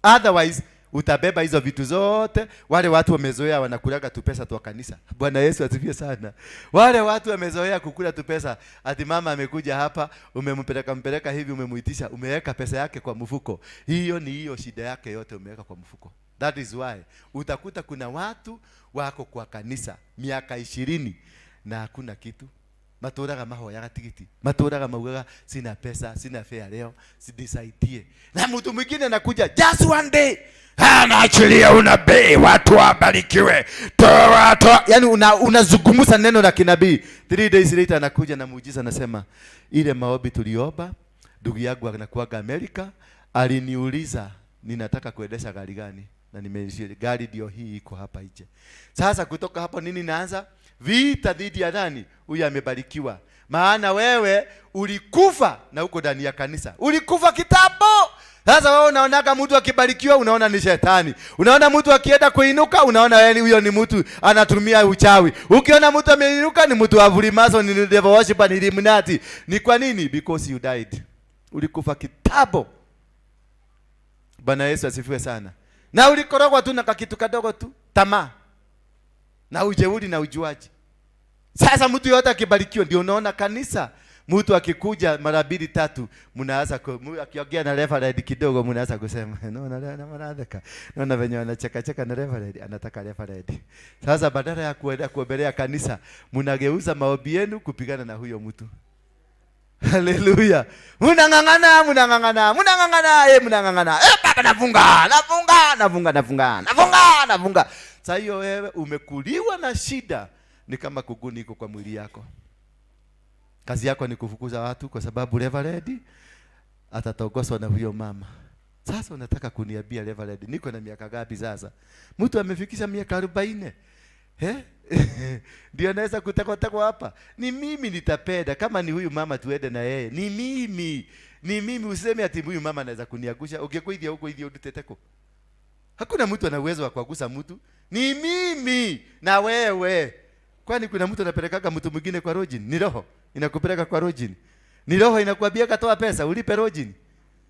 Otherwise utabeba hizo vitu zote. Wale watu wamezoea wanakulaga tu pesa tu kanisa. Bwana Yesu asifiwe sana. Wale watu wamezoea kukula tu pesa, ati mama amekuja hapa, umempeleka mpeleka hivi, umemuitisha, umeweka pesa yake kwa mfuko. Hiyo ni hiyo shida yake yote umeweka kwa mfuko. That is why utakuta kuna watu wako kwa kanisa miaka 20 na hakuna kitu. Maturaga mahoyaga tigiti, maturaga maugaga sina pesa, sina fare leo, nisaidie. Na mtu mwingine anakuja just one day, Anaachilia unabii, watu wabarikiwe. Toa, toa. Yani unazungumza neno la kinabii. 3 days later anakuja na muujiza, anasema ile maombi tuliomba, ndugu yangu anakuaga Amerika, aliniuliza ninataka kuendesha gari gani, na nimeishia gari ndio hii iko hapa nje. Sasa kutoka hapo nini naanza vita dhidi ya nani? Huyu amebarikiwa. Maana wewe ulikufa na uko ndani ya kanisa. Ulikufa kitambo. Sasa wewe unaonaga mtu akibarikiwa unaona ni shetani. Unaona mtu akienda kuinuka unaona yeye huyo ni mtu anatumia uchawi. Ukiona mtu ameinuka ni mtu wa Freemason, ni devil worshiper, ni Illuminati. Ni kwa nini? Because you died. Ulikufa kitambo. Bwana Yesu asifiwe sana. Na ulikorogwa tu na kakitu kadogo tu, tamaa na ujeuri na ujuaji. Sasa mtu yote akibarikiwa, ndio unaona kanisa mtu akikuja mara mbili tatu, mnaanza akiongea na reverend kidogo, mnaanza kusema naona leo na maratheka, naona venye wanacheka cheka na reverend, anataka reverend. Sasa badala ya kuenda kuombelea kanisa, mnageuza maombi yenu kupigana na huyo mtu. Haleluya. Mnang'ang'ana, mnang'ang'ana, mnang'ang'ana, mnang'ang'ana. Baba nafunga, nafunga, nafunga, nafunga, nafunga, nafunga. Sasa hiyo wewe umekuliwa na shida, ni kama kuguni iko kwa mwili yako. Kazi yako ni kufukuza watu kwa sababu reverend atatongozwa na huyo mama. Sasa unataka kuniambia reverend niko na miaka ngapi sasa? Mtu amefikisha miaka 40. Ndio anaweza kutekwa hapa. Ni mimi nitapenda kama ni huyu mama tuende na yeye. Ni mimi. Ni mimi, useme ati huyu mama anaweza kuniangusha. Ungekuithia huko ithia uduteteko. Hakuna mtu ana uwezo wa kuagusa mtu. Ni mimi na wewe. Kwani kuna mtu anapelekaga mtu mwingine kwa lodging? Ni roho inakupeleka kwa lodging. Ni roho inakwambia katoa pesa ulipe lodging.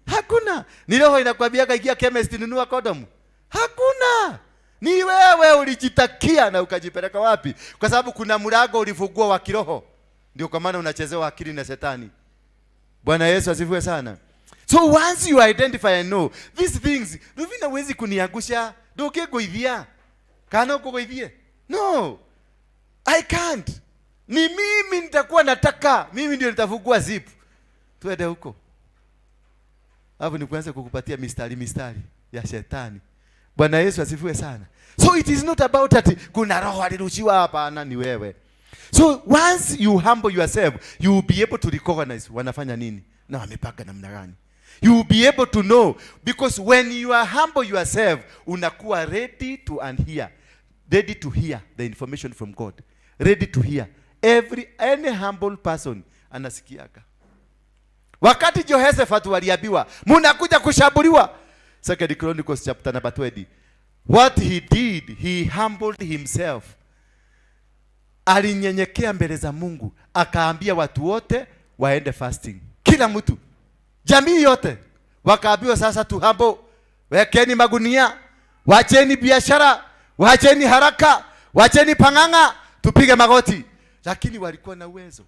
Hakuna. Ni roho inakwambia ingia chemist nunua condom. Hakuna. Ni wewe ulijitakia na ukajipeleka wapi? Kwa sababu kuna mlango ulifungua wa kiroho. Ndio kwa maana unachezewa akili na shetani. Bwana Yesu asifiwe sana. So once you identify and know these things, Ruvina huwezi kuniangusha. Ndũngĩngũithia. Kana ũkũgũithie? No. I can't. Ni mimi nitakuwa nataka. Mimi ndio nitafungua zip. Tuende huko. Hapo ni kuanza kukupatia mistari mistari ya shetani. Bwana Yesu asifiwe sana. So it is not about that kuna roho alirushiwa, hapana, ni wewe. So once you humble yourself, you will be able to recognize wanafanya nini na wamepanga namna gani. You will be able to know, because when you are humble yourself, unakuwa ready to and hear, ready to hear the information from God, ready to hear. Any humble person anasikiaga. Wakati Jehoshaphat waliambiwa mnakuja kushambuliwa, Second Chronicles chapter number 20, what he did, he humbled himself. Alinyenyekea mbele za Mungu, akaambia watu wote waende fasting. Kila mtu, jamii yote wakaambiwa sasa tu humble, wekeni magunia, wacheni biashara, wacheni haraka, wacheni pang'ang'a, tupige magoti. Lakini walikuwa na uwezo.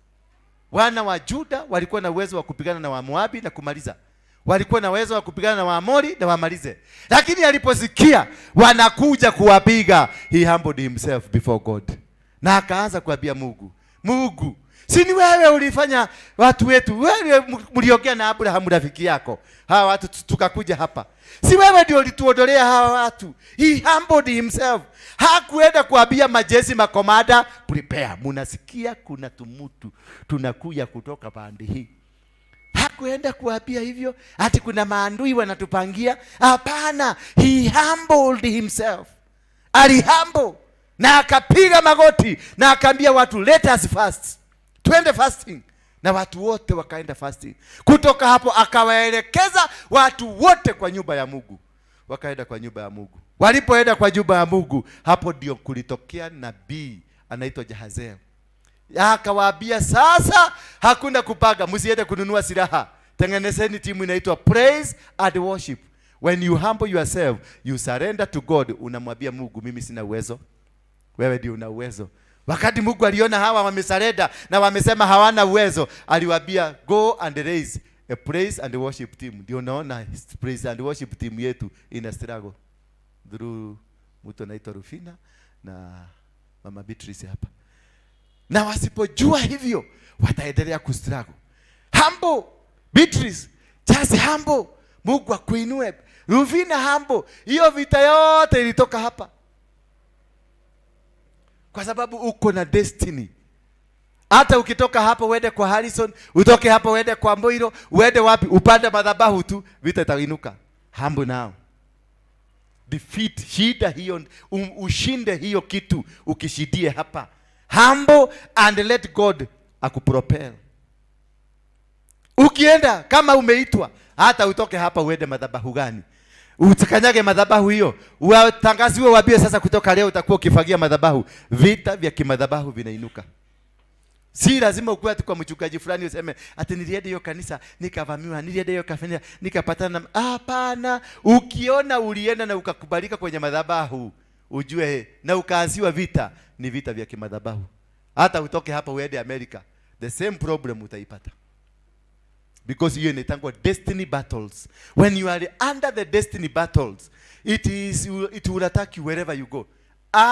Wana wa Juda walikuwa na uwezo wa kupigana na Wamoabi na kumaliza. Walikuwa na uwezo wa kupigana na Waamori na wamalize. Lakini aliposikia wanakuja kuwapiga, he humbled himself before God. Na akaanza kuambia Mungu, Mungu, Si ni wewe ulifanya watu wetu, wewe mliongea na Abraham rafiki yako, hawa watu tukakuja hapa. Si wewe ndio ulituondolea hawa watu? He humbled himself. Hakuenda kuambia majeshi, makomanda, "Prepare, munasikia kuna tumutu tunakuja kutoka pande hii." Hakuenda kuambia hivyo ati kuna maandui wanatupangia. Hapana, he humbled himself. Alihumble na akapiga magoti na akaambia watu, "Let us fast, twende fasting," na watu wote wakaenda fasting. Kutoka hapo akawaelekeza watu wote kwa nyumba ya Mungu, wakaenda kwa nyumba ya Mungu. Walipoenda kwa nyumba ya Mungu, hapo ndio kulitokea nabii anaitwa Jahaziel. Akawaambia, "Sasa hakuna kupanga, msiende kununua silaha, tengenezeni timu inaitwa praise and worship." When you humble yourself, you surrender to God, unamwambia Mungu, "Mimi sina uwezo, wewe ndio una uwezo." Wakati Mungu aliona hawa wamesurrender na wamesema hawana uwezo, aliwaambia, "Go and raise a praise and worship team." Ndio unaona praise and worship team yetu ina struggle through mtu anaitwa Rufina na Mama Beatrice hapa, na wasipojua hivyo wataendelea kustruggle. Humble Beatrice, just humble, Mungu akuinue. Rufina, humble. Hiyo vita yote ilitoka hapa kwa sababu uko na destiny. Hata ukitoka hapo uende kwa Harrison, utoke hapo uende kwa Mboiro, uende wapi, upande madhabahu tu, vita itainuka. Humble now. Defeat shida hiyo, ushinde hiyo kitu ukishindie hapa. Humble and let God akupropel. Ukienda kama umeitwa, hata utoke hapa uende madhabahu gani, utakanyage madhabahu hiyo, watangaziwe, waambie sasa kutoka leo utakuwa ukifagia madhabahu. Vita vya kimadhabahu vinainuka. Si lazima ukuwe ati kwa mchungaji fulani useme ati nilienda hiyo kanisa nikavamiwa, nilienda hiyo kanisa nikapatana na. Hapana, ukiona ulienda na ukakubalika kwenye madhabahu, ujue na ukaanziwa vita, ni vita vya kimadhabahu. Hata utoke hapa uende America, the same problem utaipata because hiyo inaitangwa destiny battles. When you are under the destiny battles, it will attack you wherever you go.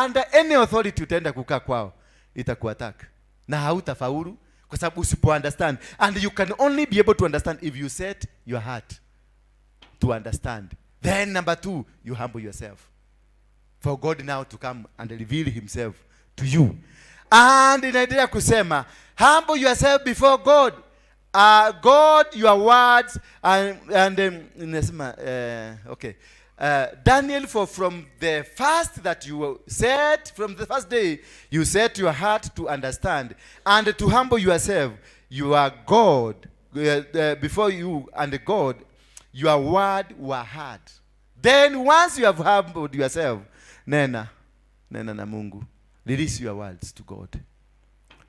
Under any authority utaenda kukaa kwao, itakuattack na hautafaulu kwa sababu usipo understand, and you can only be able to understand if you set your heart to understand. Then number two, you humble yourself for God now to come and reveal himself to you. And inaendelea kusema, humble yourself before God. God, your words and inasema, okay. Daniel, for from the first that you said, from the first day you set your heart to understand and to humble yourself, you are God before you and God, your word were heard. Then once you have humbled yourself, nena, nena na Mungu. Release your words to God.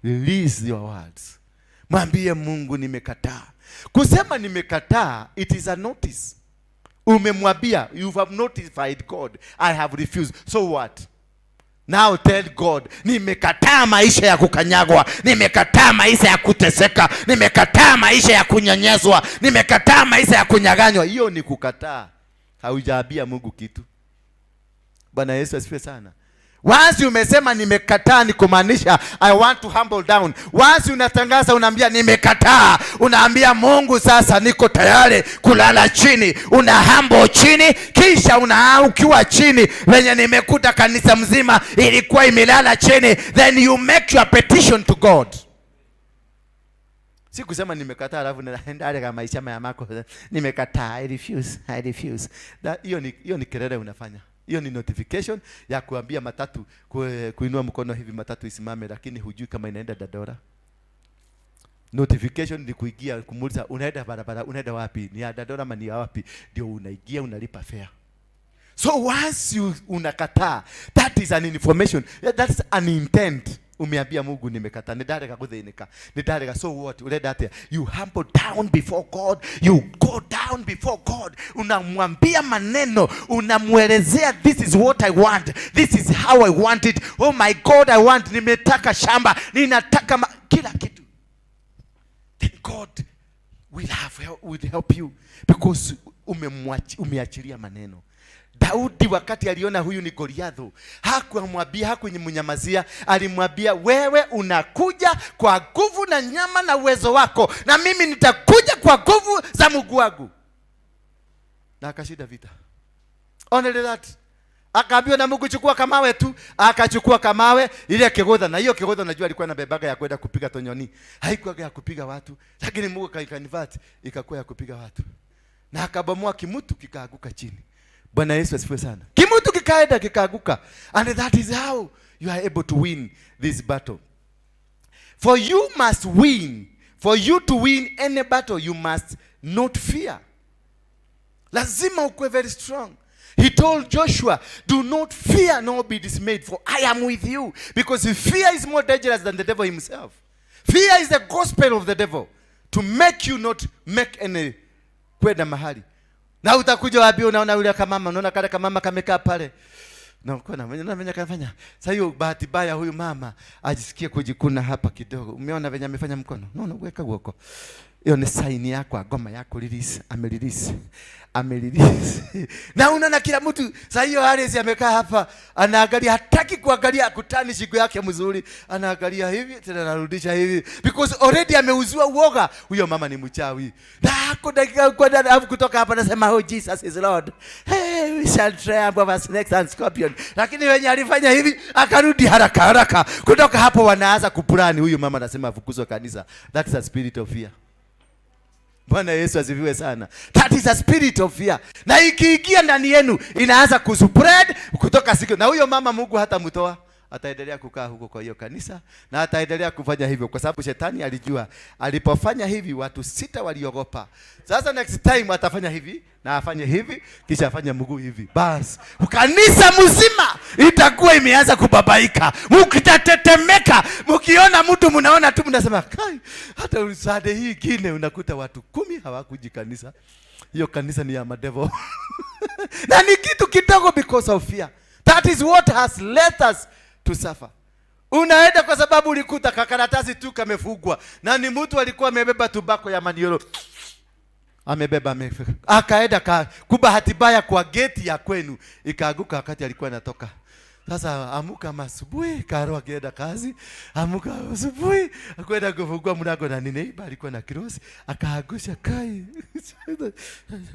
Release your words. Mwambie Mungu, "Nimekataa." Kusema nimekataa, it is a notice. Umemwambia, you have notified God, "I have refused." So what? Now tell God, "Nimekataa maisha ya kukanyagwa, nimekataa maisha ya kuteseka, nimekataa maisha ya kunyanyaswa, nimekataa maisha ya kunyaganywa." Hiyo ni kukataa. Haujaambia Mungu kitu. Bwana Yesu asifiwe sana. Once umesema nimekataa, ni kumaanisha I want to humble down. Once unatangaza unaambia nimekataa, unaambia Mungu sasa niko tayari kulala chini. Una humble chini, kisha una ukiwa chini venye nimekuta kanisa mzima ilikuwa imelala chini, then you make your petition to God. Si kusema nimekataa alafu naenda kama maisha mako, nimekataa, I refuse, I refuse. Hiyo ni kelele unafanya. Hiyo ni notification ya kuambia matatu kuinua mkono hivi matatu isimame, lakini hujui kama inaenda Dandora. Notification ni kuingia kumuuliza unaenda barabara, unaenda wapi? Ni ya Dandora ama ni ya wapi? Ndio unaingia unalipa fare. So once you unakataa, that is an information, that's an intent. Umeambia Mungu nimekataa, nĩndarega gũthĩnĩka, nĩndarega. So what? Urenda atĩa? You humble down before God, you go down before God. Unamwambia maneno, unamwelezea this is what I want, this is how I want it. Oh my God, I want, nimetaka shamba, ninataka kila kitu. Then God will help you because umeachilia maneno. Daudi wakati aliona huyu ni Goliathu, hakumwambia, hakumnyamazia, alimwambia wewe unakuja kwa nguvu na nyama na uwezo wako, na mimi nitakuja kwa nguvu za Mungu wangu. Na akashinda vita. Only that. Akaambiwa na Mungu, chukua kamawe tu, akachukua kamawe ile kigotha, na hiyo kigotha najua alikuwa na bebaga ya kwenda kupiga tonyoni, haikuwa ya kupiga watu, lakini Mungu akaiconvert ikakuwa ya kupiga watu, na akabomoa kimutu kikaanguka chini. Bwana Yesu asifiwe sana. Kimutu kikaenda kikaanguka, and that is how you are able to win this battle. For you must win. For you to win any battle, you must not fear. Lazima ukuwe very strong. He told Joshua, do not fear nor be dismayed, for I am with you. Because fear is more dangerous than the devil himself. Fear is the gospel of the devil to make you not make any kwenda mahali. Na utakuja wapi? Unaona yule kamama, unaona kale kamama kamekaa pale. Na uko na mwenye kafanya. Sasa hiyo bahati mbaya huyu mama ajisikie kujikuna hapa kidogo. Umeona venye amefanya mkono? Unaona weka huko. Hiyo ni sign yako, ngoma yako release, amerelease. Amerelease. Na unaona kila mtu sasa hiyo Harris amekaa hapa anaangalia, hataki kuangalia akutani shingo yake mzuri, anaangalia hivi tena anarudisha hivi because already ameuziwa uoga. Huyo mama ni mchawi. Na ako dakika kwa dada alafu kutoka hapa anasema, "Oh, Jesus is Lord. Hey, we shall triumph over snakes and scorpion." Lakini wenye alifanya hivi akarudi haraka haraka. Kutoka hapo wanaanza kuplan, huyu mama anasema afukuzwe kanisa. That's a spirit of fear. Bwana Yesu asifiwe sana. That is a spirit of fear. Na ikiingia ndani yenu inaanza kuspread kutoka siku. Na huyo mama Mungu hatamtoa. Ataendelea kukaa huko kwa hiyo kanisa na ataendelea kufanya hivyo kwa sababu shetani alijua alipofanya hivi watu 6 waliogopa. Sasa next time atafanya hivi na afanye hivi kisha afanye mguu hivi. Bas, kanisa mzima itakuwa imeanza kubabaika. Mkitatetemeka, mkiona mtu mnaona tu mnasema kai, hata Sunday hii ingine unakuta watu 10 hawakuji kanisa. Hiyo kanisa ni ya madevo. Na ni kitu kidogo because of fear. That is what has led us to suffer. Unaenda kwa sababu ulikuta kakaratasi tu kamefungwa na ni mtu alikuwa amebeba tubako ya manioro. Amebeba amefika. Akaenda kubahati mbaya kwa geti ya kwenu ikaanguka wakati alikuwa anatoka. Sasa amuka asubuhi, Karo akienda kazi, amuka asubuhi, kwenda kufungua mlango na nini, alikuwa na kirosi, akaangusha kai.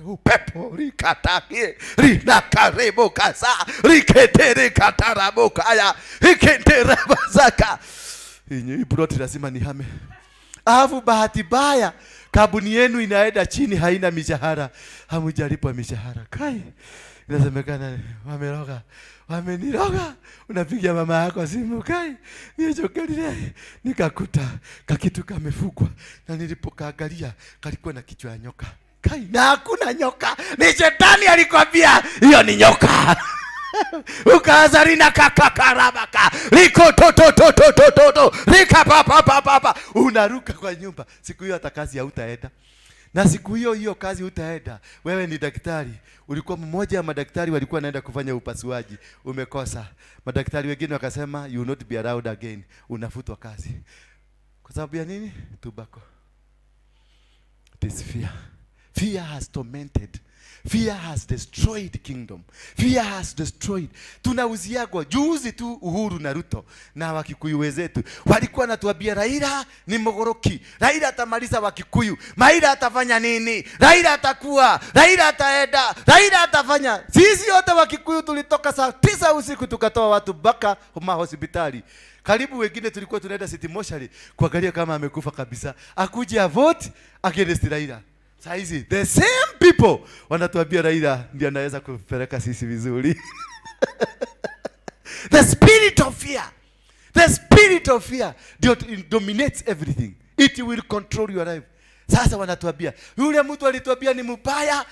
Upepo rikatakie, rinakarebo kasa, riketere katarabo kaya, riketere bazaka. Inyi plot lazima nihame. Alafu bahati mbaya kampuni yenu inaenda chini, haina mishahara, hamujalipwa mishahara. Kai, inasemekana wameroga, wameniroga. Unapigia mama yako simu, kai, nichokelile nikakuta kakitu kamefungwa, na nilipokaangalia kalikuwa na kichwa ya nyoka. Kai, na hakuna nyoka, ni shetani alikwambia hiyo ni nyoka. Ukaanza rina kakakarabaka liko to to to to to to to rika pa pa pa pa pa, unaruka kwa nyumba. Siku hiyo hata kazi hautaenda. Na siku hiyo hiyo kazi utaenda. Wewe ni daktari, ulikuwa mmoja wa madaktari walikuwa wanaenda kufanya upasuaji, umekosa. Madaktari wengine wakasema you will not be allowed again, unafutwa kazi. Kwa sababu ya nini? Tobacco. It is fear. Fear has tormented. Fear has destroyed kingdom. Fear has destroyed. Tunauziagwa juzi tu Uhuru na Ruto na Wakikuyu wenzetu walikuwa wanatuambia Raila ni mogoroki, Raila atamaliza Wakikuyu, Raila atafanya nini, Raila atakuwa, Raila ataenda, Raila atafanya. Sisi wote Wakikuyu tulitoka saa 9 usiku tukatoa watu mpaka mahospitali. Karibu wengine tulikuwa tunaenda City Mochari kuangalia kama amekufa kabisa, akuje vote against Raila. Saa hizi the same people wanatuambia Raila ndiye anaweza kupeleka sisi vizuri. The spirit of fear. The spirit of fear dominates everything. It will control your life. Sasa wanatuambia yule mtu alituambia ni mbaya,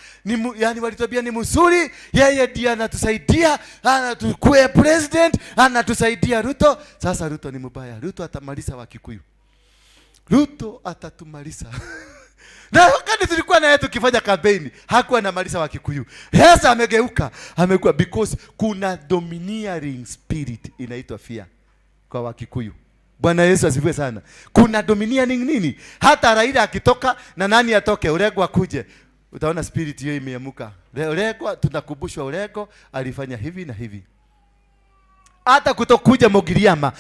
yani walituambia ni mzuri, yeye ndiye anatusaidia, anatukue president, anatusaidia Ruto. Sasa Ruto ni mbaya. Ruto atamaliza Wakikuyu. Ruto atatumaliza. Na wakati tulikuwa naye tukifanya kampeni, hakuwa anamaliza Wakikuyu. Sasa amegeuka, amekuwa because kuna domineering spirit inaitwa fear kwa Wakikuyu. Bwana Yesu asifiwe sana. Kuna domineering nini? Hata Raila akitoka na nani atoke, Orengo akuje. Utaona spirit hiyo imeamuka. Orengo, tunakumbushwa Orengo alifanya hivi na hivi. Hata kutokuja Mogiriama,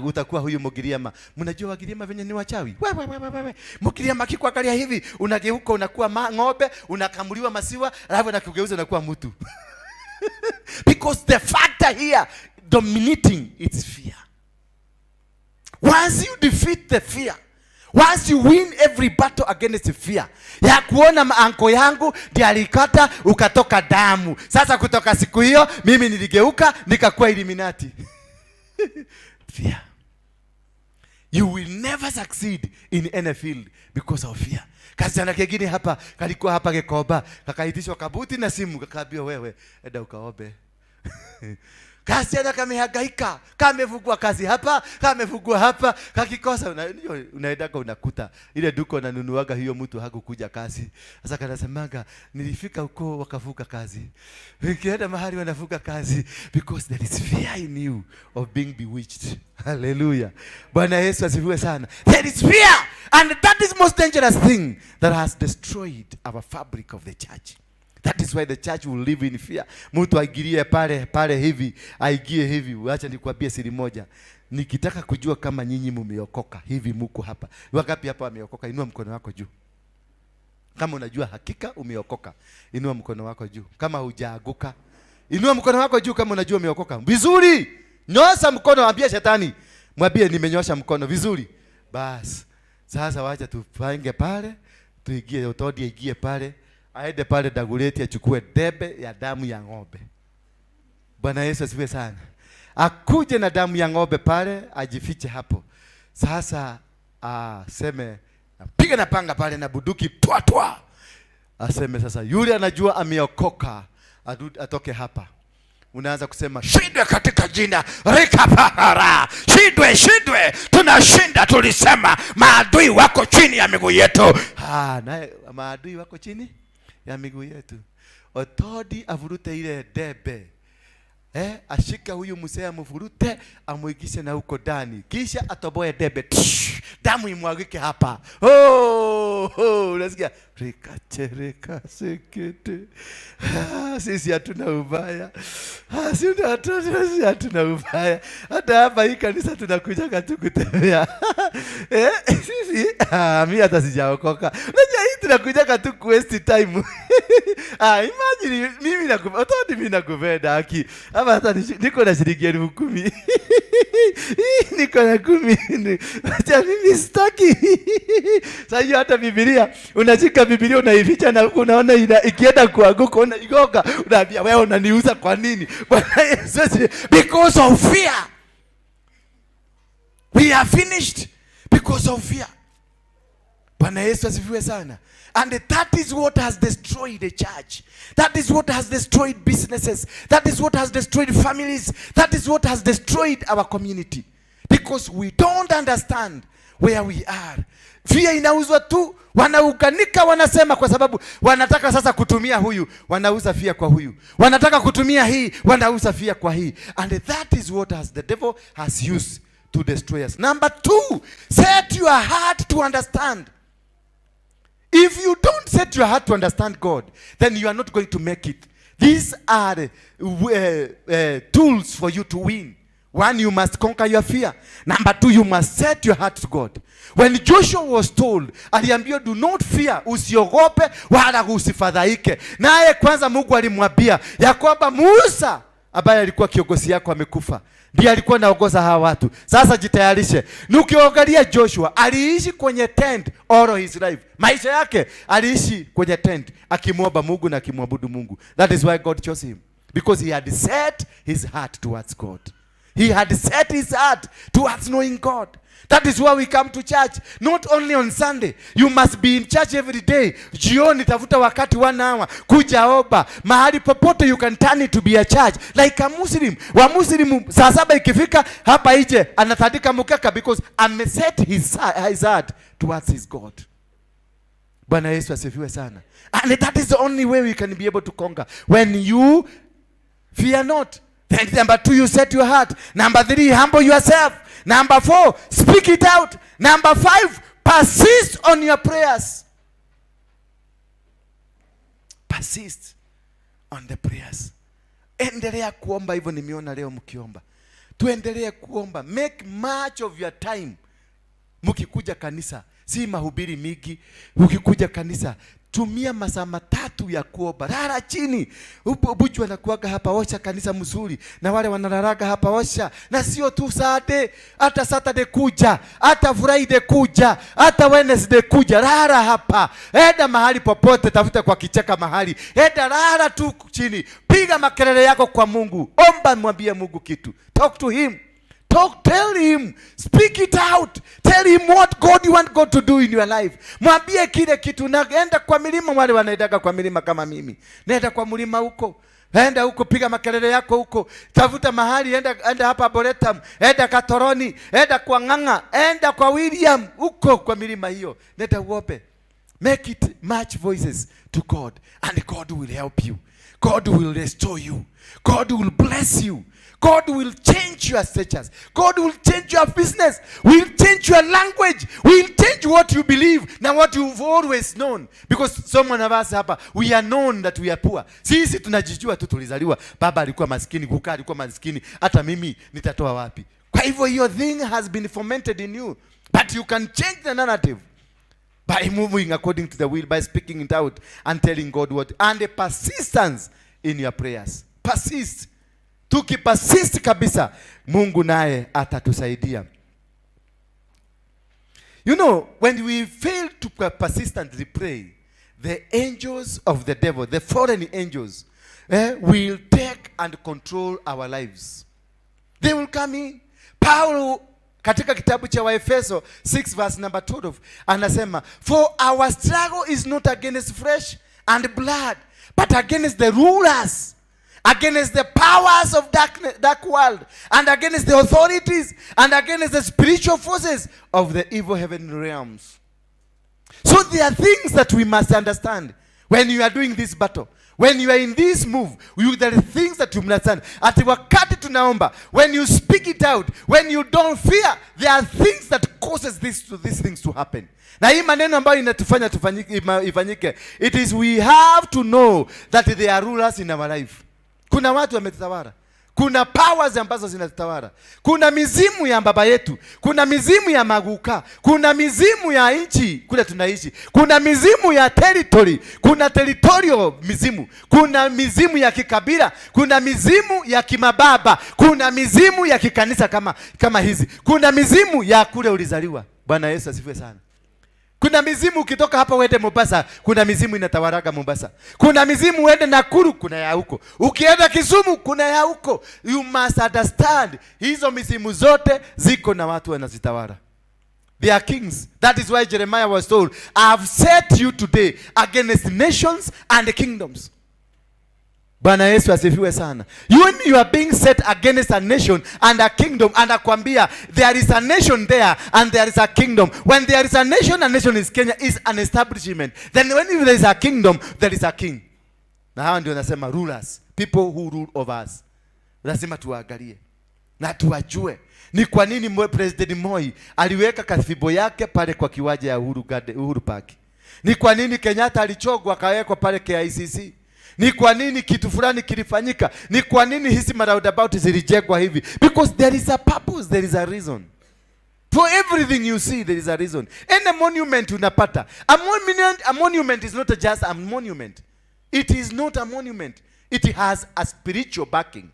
utakuwa huyu Mogiriama. Mnajua Wagiriama venye ni wachawi. We, we, we, we, we. Mogiriama akikuangalia hivi, unageuka unakuwa ng'ombe, unakamuliwa maziwa, alafu anakugeuza unakuwa mtu. Because the factor here dominating is fear. Once you defeat the fear, once you win every battle against fear, ya kuona maanko yangu ndiye alikata ukatoka damu. Sasa kutoka siku hiyo mimi niligeuka nikakuwa Illuminati. Fear. You will never succeed in any field because of fear. Kasichana kengine hapa kalikuwa hapa Gikomba, kakaitishwa kabuti na simu, kakaambiwa wewe enda ukaombe. Kasichana kamehangaika, kamefungua kazi hapa, kamefungua hapa, kakikosa unaendaga unakuta ile duka unanunuaga hiyo mtu hakukuja kazi. Sasa kanasemanga nilifika huko wakafunga kazi. Nikienda mahali wanafunga kazi because there is fear in you of being bewitched. Hallelujah. Bwana Yesu asifiwe sana. There is fear, and that is most dangerous thing that has destroyed our fabric of the church. That is why the church will live in fear. Mtu aingilie pale pale hivi, aingie hivi. Acha nikwambie siri moja. Nikitaka kujua kama nyinyi mumeokoka hivi, muko hapa. Wangapi hapa wameokoka? Inua mkono wako juu. Kama unajua hakika umeokoka, inua mkono wako juu. Kama hujaaguka, inua mkono wako juu kama unajua umeokoka. Vizuri. Nyosha mkono, ambia shetani. Mwambie nimenyosha mkono vizuri. Bas. Sasa wacha tupange pale, tuingie, Otodi aingie pale, aende pale Dagoretti achukue debe ya damu ya ng'ombe. Bwana Yesu asifiwe sana. Akuje na damu ya ng'ombe pale, ajifiche hapo. Sasa aseme, piga na panga pale na bunduki twa twa. Aseme sasa yule anajua ameokoka atoke hapa. Unaanza kusema shindwe katika jina rikapahara, shindwe, shindwe, tunashinda. Tulisema maadui wako chini ya miguu yetu. Naye maadui wako chini ya miguu yetu. Otodi avurute ile debe. Ashika huyu mzee amvurute, amuigishe na huko ndani. Kisha atoboe debe. Tsh, damu imwagike hapa. Oh, oh, unasikia? Rika rika sekete. Sisi hatuna ubaya. Sisi hatuna ubaya. Hata hapa hii kanisa tunakuja tu kutembea. Sisi, mimi hata sijaokoka. Unajua hii tunakuja tu ku waste time. Imagine mimi nakupenda. Otodi mimi nakupenda haki. Ama hata niko na shilingi 10,000. Niko na 10. Acha mimi sitaki. Sasa hiyo hata Biblia, unashika Biblia unaificha na unaona ikienda kuanguka unaigonga, unaambia wewe unaniuza kwa nini? Bwana Yesu asifiwe. Because of fear. We are finished because of fear. Bwana Yesu asifiwe sana. And that is what has destroyed the church. That is what has destroyed businesses. That is what has destroyed families. That is what has destroyed our community. Because we don't understand where we are. Fear inauzwa tu, wanauganika, wanasema kwa sababu wanataka sasa kutumia huyu, wanauza fear kwa huyu. Wanataka kutumia hii, wanauza fear kwa hii. And that is what the devil has used to destroy us. Number 2, set your heart to understand. If you don't set your heart to understand God, then you are not going to make it. These are tools for you to win. 1, you must conquer your fear. Number 2, you must set your heart to God. When Joshua was told, aliambiwa do not fear, usiogope wala usifadhaike. Naye kwanza Mungu alimwambia ya kwamba Musa ambaye alikuwa kiongozi yako amekufa, ndiye alikuwa anaongoza hawa watu. Sasa jitayarishe. Ukiangalia Joshua aliishi kwenye tent all his life. Maisha yake aliishi kwenye tent akimwomba Mungu na akimwabudu Mungu. That is why God chose him, because he had set his heart towards God. He had set his heart towards knowing God. That is why we come to church. Not only on Sunday. You must be in church every day. Jioni tafuta wakati 1 hour. Kuja omba. Mahali popote you can turn it to be a church. Like a Muslim. Wa Muslim saa 7 ikifika hapa nje anatandika mkeka because ameset his heart towards his God. Bwana Yesu asifiwe sana. And that is the only way we can be able to conquer. When you fear not. Then number 2, you set your heart. Number 3, humble yourself. Number 4, speak it out. Number 5, persist on your prayers. Persist on the prayers. Endelea kuomba hivyo, nimeona leo mkiomba. Tuendelee kuomba. Make much of your time. Mkikuja kanisa, si mahubiri mingi. Ukikuja kanisa, tumia masaa 3 ya kuomba. Lala chini. Buchu anakuaga hapa, osha kanisa mzuri. Na wale wanalalaga hapa, osha. Na sio tu Saturday, hata Saturday kuja, hata Friday kuja, hata Wednesday kuja. Lala hapa. Enda mahali popote, tafuta kwa kichaka mahali. Enda lala tu chini. Piga makelele yako kwa Mungu. Omba, mwambie Mungu kitu. Talk to him. Talk, tell him, speak it out. Tell him what God you want God to do in your life. Mwambie kile kitu. Naenda kwa milima, wale wanaendaga kwa milima kama mimi. Nenda kwa mlima huko. Enda huko, piga makelele yako huko. Tafuta mahali, enda hapa Arboretum, enda Katoroni, enda kwa Ng'ang'a, enda kwa William huko kwa milima hiyo. Nenda uombe. Make it much voices to God, and God will help you. God will restore you. God will bless you. God will change your status. God will change your business. Will change your language. Will change what you believe na what you've always known. Because someone of us hapa, we are known that we are poor. Sisi tunajijua tu, tulizaliwa. Baba alikuwa maskini, guka alikuwa maskini. Hata mimi nitatoa wapi? Kwa hivyo hiyo thing has been fomented in you. But you can change the narrative by moving according to the will, by speaking it out and telling God what. And the persistence in your prayers. Persist. Tukipersist kabisa, Mungu naye atatusaidia. When we fail to persistently pray, the angels of the devil, the foreign angels, will take and control our lives. They will come in. Paulo katika kitabu cha Waefeso 6 verse number 12 anasema, "For our struggle is not against flesh and blood, but against the rulers, against the powers of darkness, dark world, and against the authorities, and against the spiritual forces of the evil heavenly realms." So there are things that we must understand when you are doing this battle. When you are in this move, there are things that you must understand. Ati wakati tunaomba, when you speak it out, when you don't fear, there are things that causes these things to happen. Na hii maneno ambayo inatufanya ifanyike, it is we have to know that there are rulers in our life. Kuna watu wametutawala. Kuna powers ambazo zinatutawala. Kuna mizimu ya baba yetu, kuna mizimu ya maguka, kuna mizimu ya nchi kule tunaishi, kuna mizimu ya territory, kuna territorial mizimu, kuna mizimu ya kikabila, kuna mizimu ya kimababa, kuna mizimu ya kikanisa kama hizi, kuna mizimu ya kule ulizaliwa. Bwana Yesu asifiwe sana. Kuna mizimu ukitoka hapa uende Mombasa, kuna mizimu inatawalaga Mombasa. Kuna mizimu uende Nakuru, kuna ya huko. Ukienda Kisumu, kuna ya huko. You must understand, hizo mizimu zote ziko na watu wanazitawala. They are kings. That is why Jeremiah was told, "I have set you today against nations and kingdoms." Bwana Yesu asifiwe sana. When you are being set against a nation and a kingdom, and akwambia there is a nation there and there is a kingdom. When there is a nation is Kenya, is an establishment. Then when there is a kingdom, there is a king. Na hawa ndio nasema rulers, people who rule over us. Lazima tuwaangalie na tuwajue. Ni kwa nini President Moi aliweka kafimbo yake pale kwa kiwanja ya Uhuru Garden, Uhuru Park? Ni kwa nini Kenyatta alichongwa akawekwa pale KICC? Ni kwa nini kitu fulani kilifanyika? Ni kwa nini hizi roundabout zilijengwa hivi? Because there is a purpose, there is a reason. For everything you see, there is a reason. Any monument unapata. A monument is not just a monument. It is not a monument. It has a spiritual backing.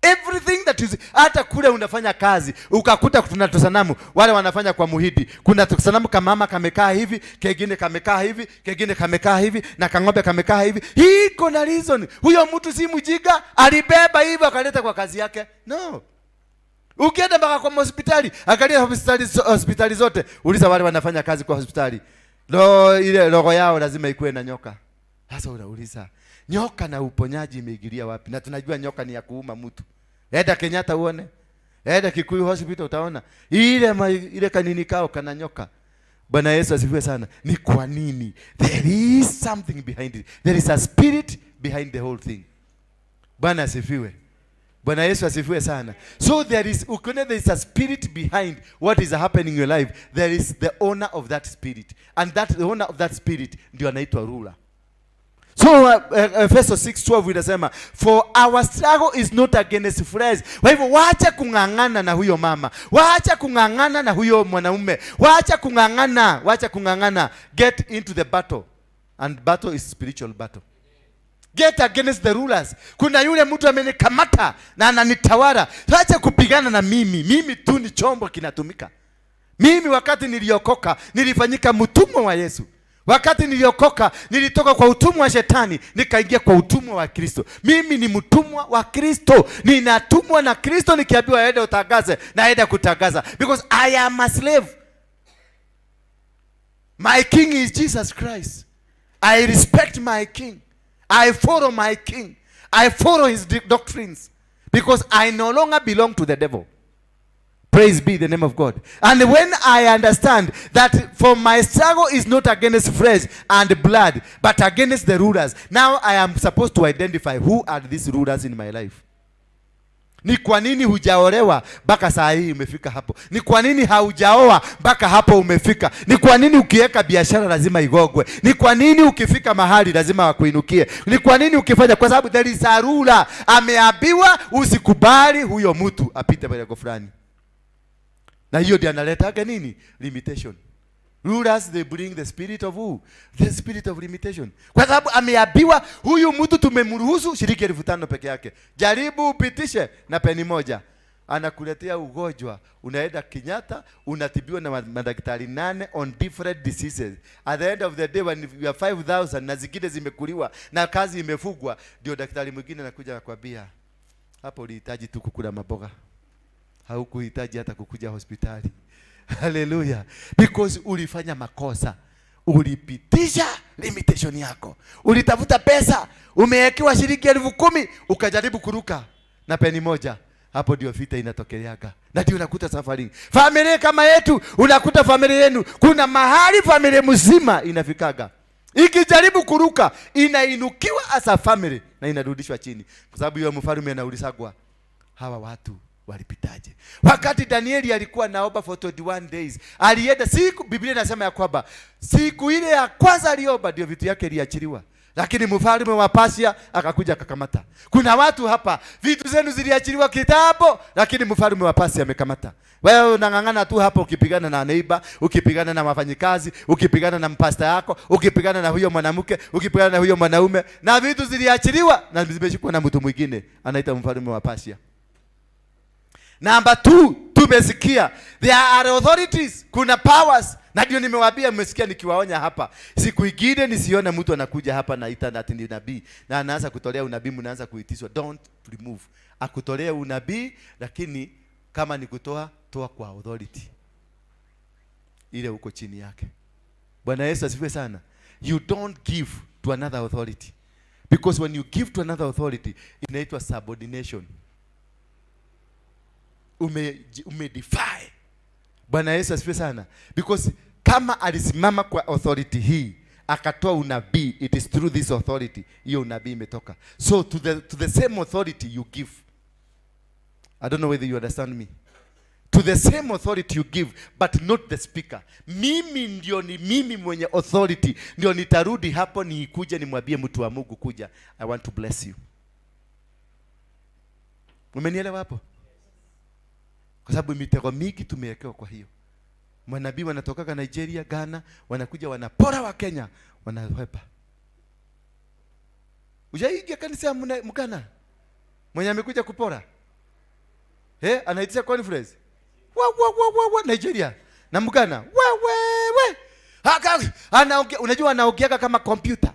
Everything that is, hata kule unafanya kazi ukakuta kuna tusanamu, wale wanafanya kwa muhidi, kuna tusanamu kamama kamekaa hivi, kengine kamekaa hivi, kengine kamekaa hivi na kang'ombe kamekaa hivi. Hii iko na reason. Huyo mtu si mjinga, alibeba hivyo akaleta kwa kazi yake. No. Ukienda mpaka kwa hospitali, angalia hospitali zote, uliza wale wanafanya kazi kwa hospitali. Ile logo yao lazima ikuwe na nyoka. Sasa unauliza, nyoka na uponyaji imeingilia wapi? Na tunajua nyoka ni ya kuuma mtu. Enda Kenyatta uone. Enda Kikuyu Hospital utaona. Ile kanini kao kana nyoka. Bwana Yesu asifiwe sana. Ni kwa nini? There is something behind it. There is a spirit behind the whole thing. Bwana asifiwe. Bwana Yesu asifiwe sana. So there is, ukiona there is a spirit behind what is happening in your life, there is the owner of that spirit. And that the owner of that spirit ndio anaitwa ruler. So Efeso 6:12 inasema, "For our struggle is not against flesh." Kwa hivyo wacha kung'ang'ana na huyo mama, wacha kung'ang'ana na huyo mwanaume, wacha kung'ang'ana, wacha kung'ang'ana. Get into the battle, and battle is spiritual battle. Get against the rulers. Kuna yule mtu amenikamata na ananitawala. Acha kupigana na mimi. Mimi tu ni chombo kinatumika. Mimi wakati niliokoka nilifanyika mtumwa wa Yesu. Wakati niliokoka nilitoka kwa utumwa wa shetani nikaingia kwa utumwa wa Kristo. Mimi ni mtumwa wa Kristo, ninatumwa na Kristo. Nikiambiwa aende utangaze, naenda kutangaza because I am a slave. My king is Jesus Christ. I respect my king. I follow my king. I follow his doctrines because I no longer belong to the devil. Praise be the name of God. And when I understand that for my struggle is not against flesh and blood, but against the rulers, now I am supposed to identify who are these rulers in my life. Ni kwa nini hujaolewa mpaka saa hii umefika hapo? Ni kwa nini haujaoa mpaka hapo umefika? Ni kwa nini ukiweka biashara lazima igogwe? Ni kwa nini ukifika mahali lazima wakuinukie? Ni kwa nini ukifanya? Kwa sababu there is a ruler. Ameambiwa usikubali huyo mtu apite malengo fulani, na hiyo ndio analetaga nini? Limitation. Rulers, they bring the spirit of who? The spirit of limitation. Kwa sababu ameambiwa huyu mtu tumemruhusu shilingi 5,000 peke yake. Jaribu upitishe na peni moja. Anakuletea ugonjwa, unaenda Kenyatta, unatibiwa na madaktari nane on different diseases. At the end of the day, when you are 5000 na zingine zimekuliwa na kazi imefugwa, ndio daktari mwingine anakuja anakwambia, "Hapo ulihitaji tu kukula maboga, haukuhitaji hata kukuja hospitali." Haleluya. Because ulifanya makosa. Ulipitisha limitation yako. Ulitafuta pesa, umewekewa shilingi 10,000, ukajaribu kuruka na peni moja. Hapo ndio vita inatokeleaga. Na ndio unakuta safari. Familia kama yetu, unakuta familia yenu, kuna mahali familia mzima inafikaga. Ikijaribu kuruka, inainukiwa as a family na inarudishwa chini. Kwa sababu hiyo mfalme anaulizagwa, "Hawa watu walipitaje?" Wakati Danieli alikuwa naomba for 21 days, alienda siku, Biblia inasema ya kwamba siku ile ya kwanza aliomba ndio vitu yake iliachiliwa. Lakini mfalme wa Persia akakuja akakamata. Kuna watu hapa vitu zenu ziliachiliwa kitambo, lakini mfalme wa Persia amekamata. Wewe unang'ang'ana tu hapo ukipigana na neighbor, ukipigana na wafanyikazi, ukipigana na mpasta yako, ukipigana na huyo mwanamke, ukipigana na huyo mwanaume, na vitu ziliachiliwa na zimeshikwa na mtu mwingine anaita mfalme wa Persia. Number two, tumesikia there are authorities, kuna powers, na ndio nimewaambia, mmesikia nikiwaonya hapa. Siku ingine nisione mtu anakuja hapa naita ati ni nabii na anaanza kutolea unabii, mnaanza kuitishwa. Don't remove. Akutolea unabii, lakini kama ni kutoa, toa kwa authority ile uko chini yake. Bwana Yesu asifiwe sana. You don't give to another authority, because when you give to another authority, inaitwa subordination. Umedefy. Bwana Yesu asifiwe sana. Because kama alisimama kwa authority hii akatoa unabii, it is through this authority hiyo unabii imetoka. So to the same authority you give. I don't know whether you understand me. To the same authority you give, but not the speaker. Mimi ndio ni mimi mwenye authority, ndio nitarudi hapo niikuje nimwambie mtu wa Mungu, "Kuja, I want to bless you." Umenielewa hapo? Kwa sababu mitego mingi tumewekewa kwa hiyo. Manabii wanatokaga Nigeria, Ghana, wanakuja wanapora wa Kenya, wanahepa. Ushaingia kanisa ya Mgana mwenye amekuja kupora? Anaitisha conference. Wa wa wa wa wa Nigeria na Mgana. We we we. Haka anaongea, unajua anaongeaga kama kompyuta.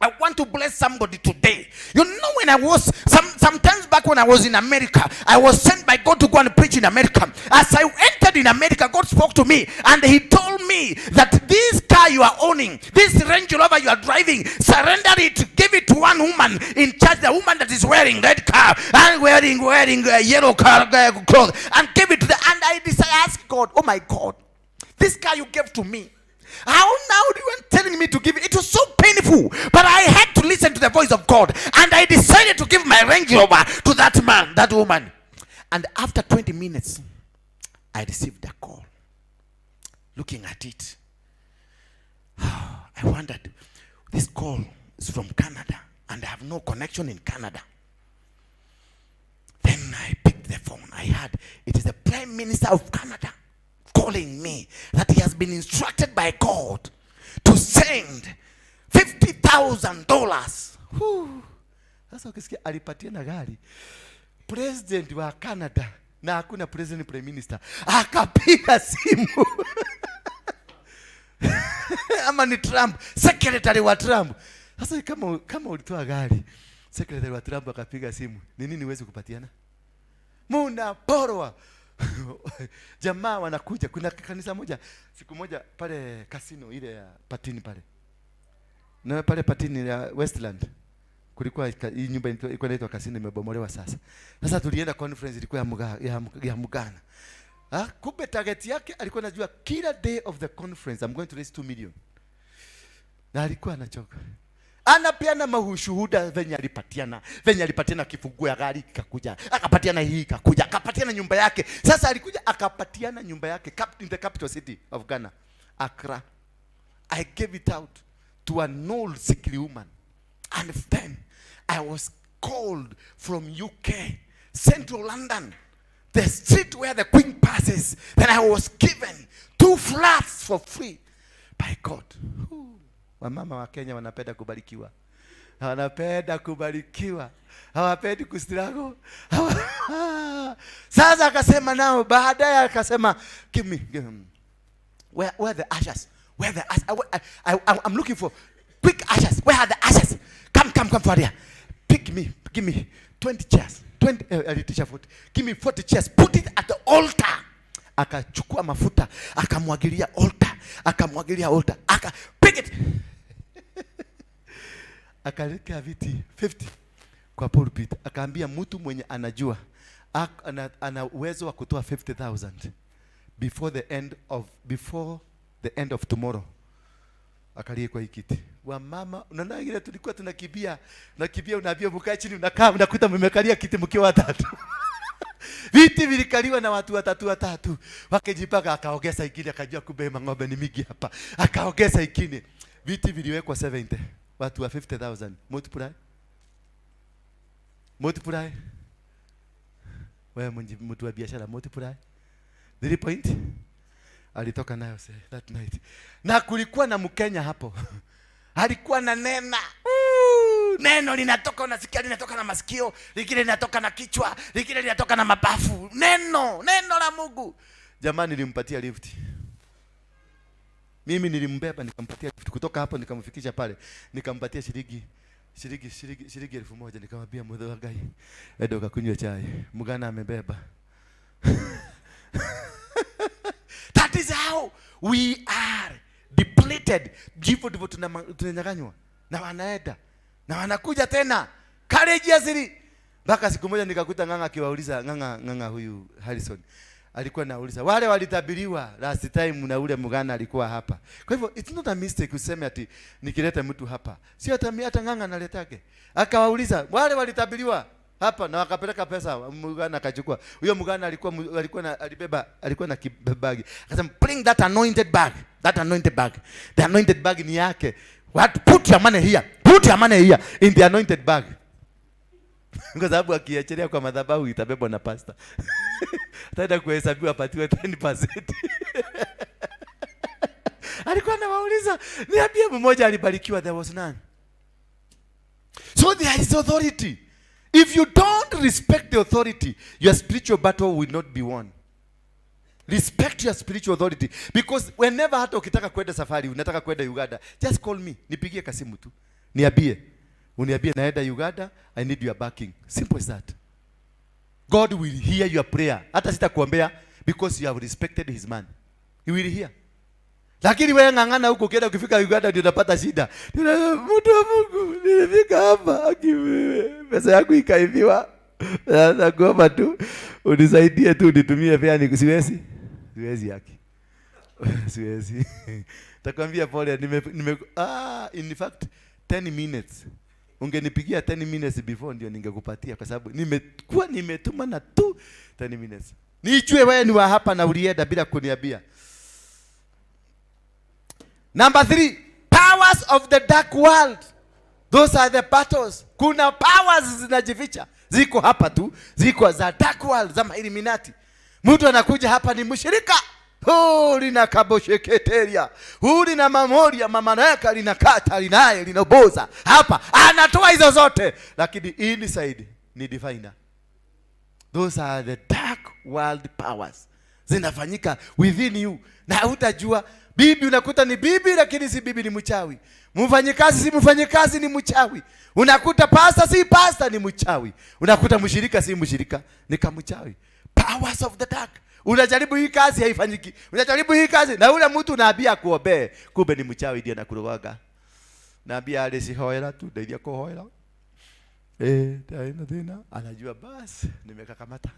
I want to bless somebody today. You know, when I was sometimes back when I was in America, I was sent by God to go and preach in America. As I entered in America, God spoke to me and He told me that this car you are owning, this Range Rover you are driving, surrender it, give it to one woman in church, the woman that is wearing red car and wearing yellow car clothes, and give it to the. And I decided, ask God, "Oh my God, this car you gave to me, how now do you want telling me to give it?" It was so painful, but I had to listen to the voice of God, and I decided to give my Range Rover to that man, that woman. And after 20 minutes, I received a call. Looking at it, I wondered, this call It's from Canada, and I have no connection in Canada. Then I picked the phone. I had it is the Prime Minister of Canada calling me that he has been instructed by God to send $50,000. Sasa ukisikia alipatia na gari president wa Canada na hakuna president, prime minister akapiga simu, ama ni Trump, secretary wa Trump. Sasa kama ulitoa gari, secretary wa Trump akapiga simu, ni nini huwezi kupatiana? Munaporwa. Jamaa wanakuja. Kuna kanisa moja siku moja pale casino ile ya Patini pale na pale Patini ya Westland, kulikuwa hii nyumba ilikuwa inaitwa casino, imebomolewa sasa. Sasa tulienda conference, ilikuwa ya Mugana. Ah, kumbe target yake alikuwa anajua kila day of the conference I'm going to raise 2 million. Na alikuwa anachoka. Anapeana mahushuhuda venye alipatiana kifunguo ya gari ikakuja, akapatiana hii ikakuja, akapatiana nyumba yake. Sasa alikuja akapatiana nyumba yake in the capital city of Ghana, Accra. I gave it out to an old sickly woman. And then I was called from UK, Central London, the street where the Queen passes. Then I was given two flats for free by God. Wamama wa Kenya wanapenda kubarikiwa, wanapenda kubarikiwa, hawapendi kustruggle. Sasa akasema nao, baadaye akasema, give me, give me. Where are the ushers? Where are the ushers? I'm looking for quick ushers. Where are the ushers? Come, come, come, Faria. Pick me. Give me 20 chairs. 20, alitisha 40. Give me 40 chairs. Put it at the altar. Akachukua mafuta, akamwagilia altar, akamwagilia altar. Aka pick it. Akaweka viti 50 kwa pulpit, akaambia mtu mwenye anajua ana uwezo wa kutoa 50,000 before the end of tomorrow akalie kwa hii kiti. Wamama, unaona ile tulikuwa tunakimbia, unakimbia, unaambia mkae chini, unakaa, unakuta mmekalia kiti mkiwa watatu. Viti vilikaliwa na watu watatu watatu. Wakijipaka, akaongeza ingine, akajua kumbe mang'ombe ni mingi hapa. Akaongeza ingine. Viti viliwekwa 70. Watu wa 50,000. Multiply. Multiply. Wewe mtu wa biashara, multiply. 3 point. Alitoka nayo that night. Na kulikuwa na Mkenya hapo. Alikuwa na nena. Ooh, neno linatoka, unasikia linatoka na masikio, lingine linatoka na kichwa, lingine linatoka na mabafu. Neno, neno la Mungu. Jamani, nilimpatia lift. Mimi nilimbeba nikampatia lift kutoka hapo nikamfikisha pale. Nikampatia shilingi 1,000, nikamwambia, "Muthe wa Ngai, enda ukakunywa chai. Mgana amebeba." That is how we are depleted. Ndivyo ndivyo tunanyang'anywa na wanaenda na wanakuja tena courageously. Mpaka siku moja nikakuta Ng'ang'a akiwauliza, Ng'ang'a huyu Harrison alikuwa nauliza wale walitabiriwa last time na ule Mgana alikuwa hapa. Kwa hivyo it's not a mistake useme ati nikileta mtu hapa. Sio hata Ng'ang'a analetake. Akawauliza wale walitabiriwa hapa na wakapeleka pesa, Mgana akachukua. Huyo Mgana alikuwa na alibeba, alikuwa na kibagi. Akasema, "Bring that anointed bag. That anointed bag. The anointed bag ni yake. What? Put your money here. Put your money here in the anointed bag." Kwa sababu akiachilia kwa madhabahu itabebwa na pastor. Ataenda kuhesabiwa apatiwe 10%. Alikuwa anawauliza, "Niambie mmoja alibarikiwa." There was none. So there is authority. If you don't respect the authority, your spiritual battle will not be won. Respect your spiritual authority, because whenever hata ukitaka kwenda safari, unataka kwenda Uganda, just call me, nipigie kasimu tu. Niambie. Uniambie, "Naenda Uganda, I need your backing." Simple as that. God will hear your prayer. Hata sitakuombea, because you have respected his man. He will hear. Lakini wewe ng'ang'ana huko, ukienda, ukifika Uganda ndio unapata shida. Mtu wa Mungu, nilifika hapa, pesa yangu ikaibiwa. Sasa kuomba tu unisaidie tu unitumie fare ni siwezi. Siwezi yaki. Siwezi. Takwambia pole, nime in fact 10 minutes. Ungenipigia 10 minutes before ndio ningekupatia, kwa sababu nimekuwa nimetuma na tu 10 minutes. Nijue wewe ni wa hapa na ulienda bila kuniambia. Number 3, powers of the dark world. Those are the battles. Kuna powers zinajificha, ziko hapa tu, ziko za dark world, za Illuminati. Mtu anakuja hapa ni mshirika, oh, lina kabosheketeria huu lina mamoria mamanaka linakata linaye linaboza hapa, anatoa hizo zote, lakini inside ni diviner. Those are the dark world powers zinafanyika within you na hutajua. Bibi unakuta ni bibi, lakini si bibi, ni mchawi. Mfanyikazi si mfanyikazi, ni mchawi. Unakuta pasta si pasta, ni mchawi. Unakuta mshirika si mshirika, ni kamchawi. Powers of the dark. Unajaribu hii kazi haifanyiki, unajaribu hii kazi na ule mtu unaambia akuombee, kumbe ni mchawi ndiye anakurogaga. Naambia ale hoera tu, ndeithia kuhoera. Haina thina. Anajua basi nimekakamata.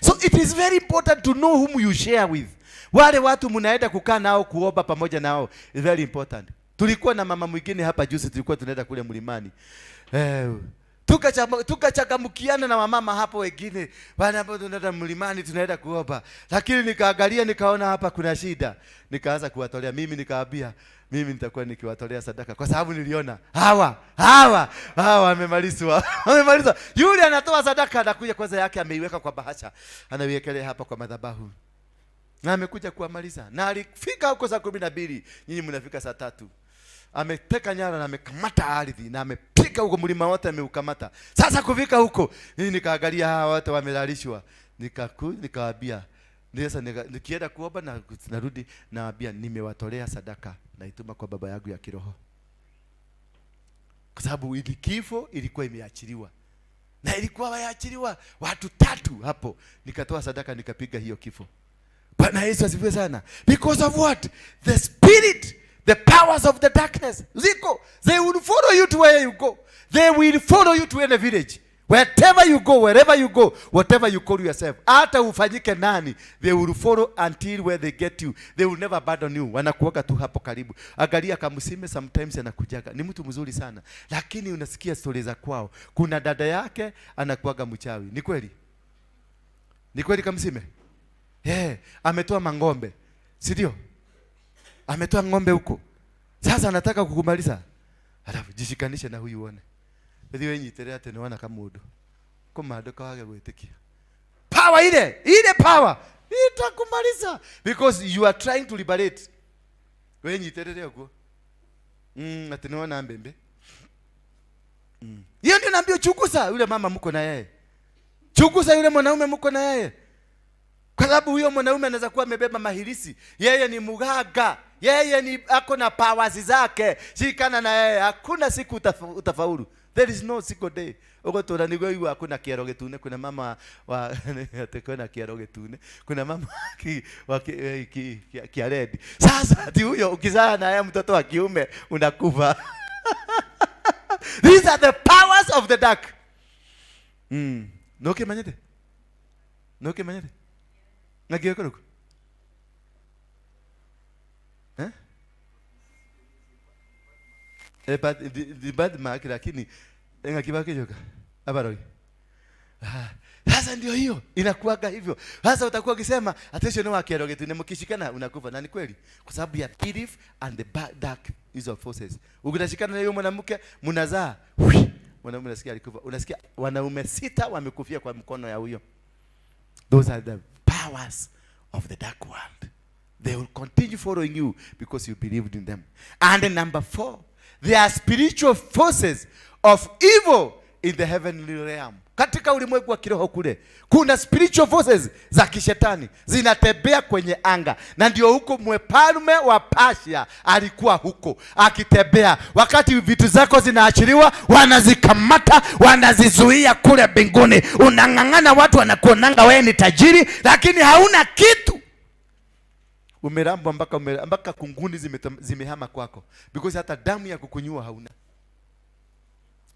So it is very important to know whom you share with. Wale watu mnaenda kukaa nao kuomba pamoja nao is very important. Tulikuwa na mama mwingine hapa juzi, tulikuwa tunaenda kule mlimani. Tukachangamkiana na wamama hapo wengine wale ambao tunaenda mlimani tunaenda kuomba, lakini nikaangalia nikaona hapa kuna shida, nikaanza kuwatolea mimi, nikaambia mimi nitakuwa nikiwatolea sadaka kwa sababu niliona hawa wamemalizwa wamemalizwa. Yule anatoa sadaka anakuja kwanza yake ameiweka kwa bahasha, anaiwekelea hapa kwa madhabahu na amekuja kuwamaliza, na alifika huko saa 12, nyinyi mnafika saa 3. Ameteka nyara na amekamata ardhi na amepiga huko mlima wote ameukamata. Sasa kufika huko, mimi nikaangalia hawa wote wamelalishwa. Nikawaambia, sasa nikienda kuomba na narudi nawaambia nimewatolea sadaka naituma kwa baba yangu ya kiroho. Kwa sababu ili kifo ilikuwa imeachiliwa. Na ilikuwa wameachiliwa watu 3 hapo. Nikatoa sadaka nikapiga hiyo kifo. Bwana Yesu asifiwe sana. Because of what? The spirit, the powers of the darkness. Ziko, they will follow you to where you go. They will follow you to any village. Wherever you go, wherever you go, whatever you call yourself. Hata ufanyike nani, they will follow until where they get you. They will never abandon you. Wanakuwaga tu hapo karibu. Angalia Kamusime sometimes anakujaga. Ni mtu mzuri sana. Lakini unasikia story za kwao. Kuna dada yake anakuwaga mchawi. Ni kweli? Ni kweli Kamusime? Ametoa mang'ombe. Si ndio? Ametoa ng'ombe huko. Sasa anataka kukumaliza. Alafu jishikanishe na huyu uone. Thiĩ wĩnyitĩrĩre atĩ nĩwona kamũndũ. Kũmandũka wage gwĩtĩkia. Power ile, ile power itakumaliza because you are trying to liberate. Wĩnyitĩrĩre ũguo. Atĩ nĩwona mbembe. Hiyo ndio naambia, chunguza yule mama mko na yeye. Chunguza yule mwanaume mko na yeye. Kwa sababu huyo mwanaume anaweza kuwa amebeba mahirisi. Yeye ni muganga. Yeye ni ako na powers zake. Shikana na yeye. Hakuna siku utafaulu. There is no single day. Ugotura niguo igua hakuna kiero gitune. Kuna mama wa ati kuna kiero gitune. Kuna mama ki, wa ki, eh, ki, ki, kia red. Sasa ati huyo ukizaa na yeye mtoto wa kiume unakufa. These are the powers of the dark. No kimanyete? No kimanyete? Ng'aki gĩkũrũku? Eh? But the bad mark lakini ng'aki bakijoka abarogi. Sasa ndio hiyo inakuwaga hivyo. Sasa utakuwa ukisema attention wa kiero gitune mkishikana unakufa, na ni kweli kwa sababu ya belief and the bad dark hizo forces. Ukishikana na yule mwanamke mnazaa, mwanaume unasikia alikufa. Unasikia wanaume 6 wamekufia kwa mkono ya huyo. Those are the powers of the dark world. They will continue following you because you believed in them. And number 4, there are spiritual forces of evil in the heavenly realm. Katika ulimwengu wa kiroho kule kuna spiritual forces za kishetani zinatembea kwenye anga, na ndio huko mfalme wa Persia alikuwa huko akitembea. Wakati vitu zako zinaachiliwa, wanazikamata, wanazizuia kule mbinguni. Unang'ang'ana, watu wanakuonanga wewe ni tajiri, lakini hauna kitu. Umerambwa mpaka kunguni zimehama kwako, because hata damu ya kukunyua hauna.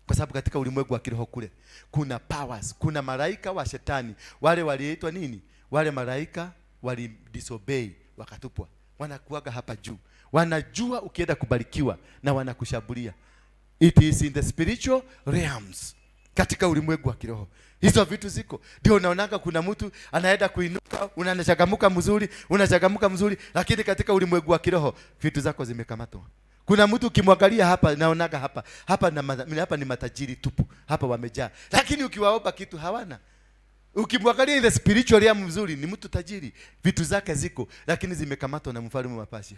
Kwa sababu katika ulimwengu wa kiroho kule kuna powers, kuna malaika wa shetani. Wale waliitwa nini? Wale malaika wali disobey wakatupwa. Wanakuaga hapa juu. Wanajua ukienda kubarikiwa na wanakushambulia. It is in the spiritual realms. Katika ulimwengu wa kiroho hizo vitu ziko. Ndio unaonanga kuna mtu anaenda kuinuka, unachangamuka mzuri, unachangamuka mzuri, lakini katika ulimwengu wa kiroho vitu zako zimekamatwa. Kuna mtu ukimwangalia hapa, naonaga hapa hapa na hapa ni matajiri tupu, hapa wamejaa, lakini ukiwaomba kitu hawana. Ukimwangalia in the spiritual realm mzuri, ni mtu tajiri, vitu zake ziko, lakini zimekamatwa na mfalme wa Persia.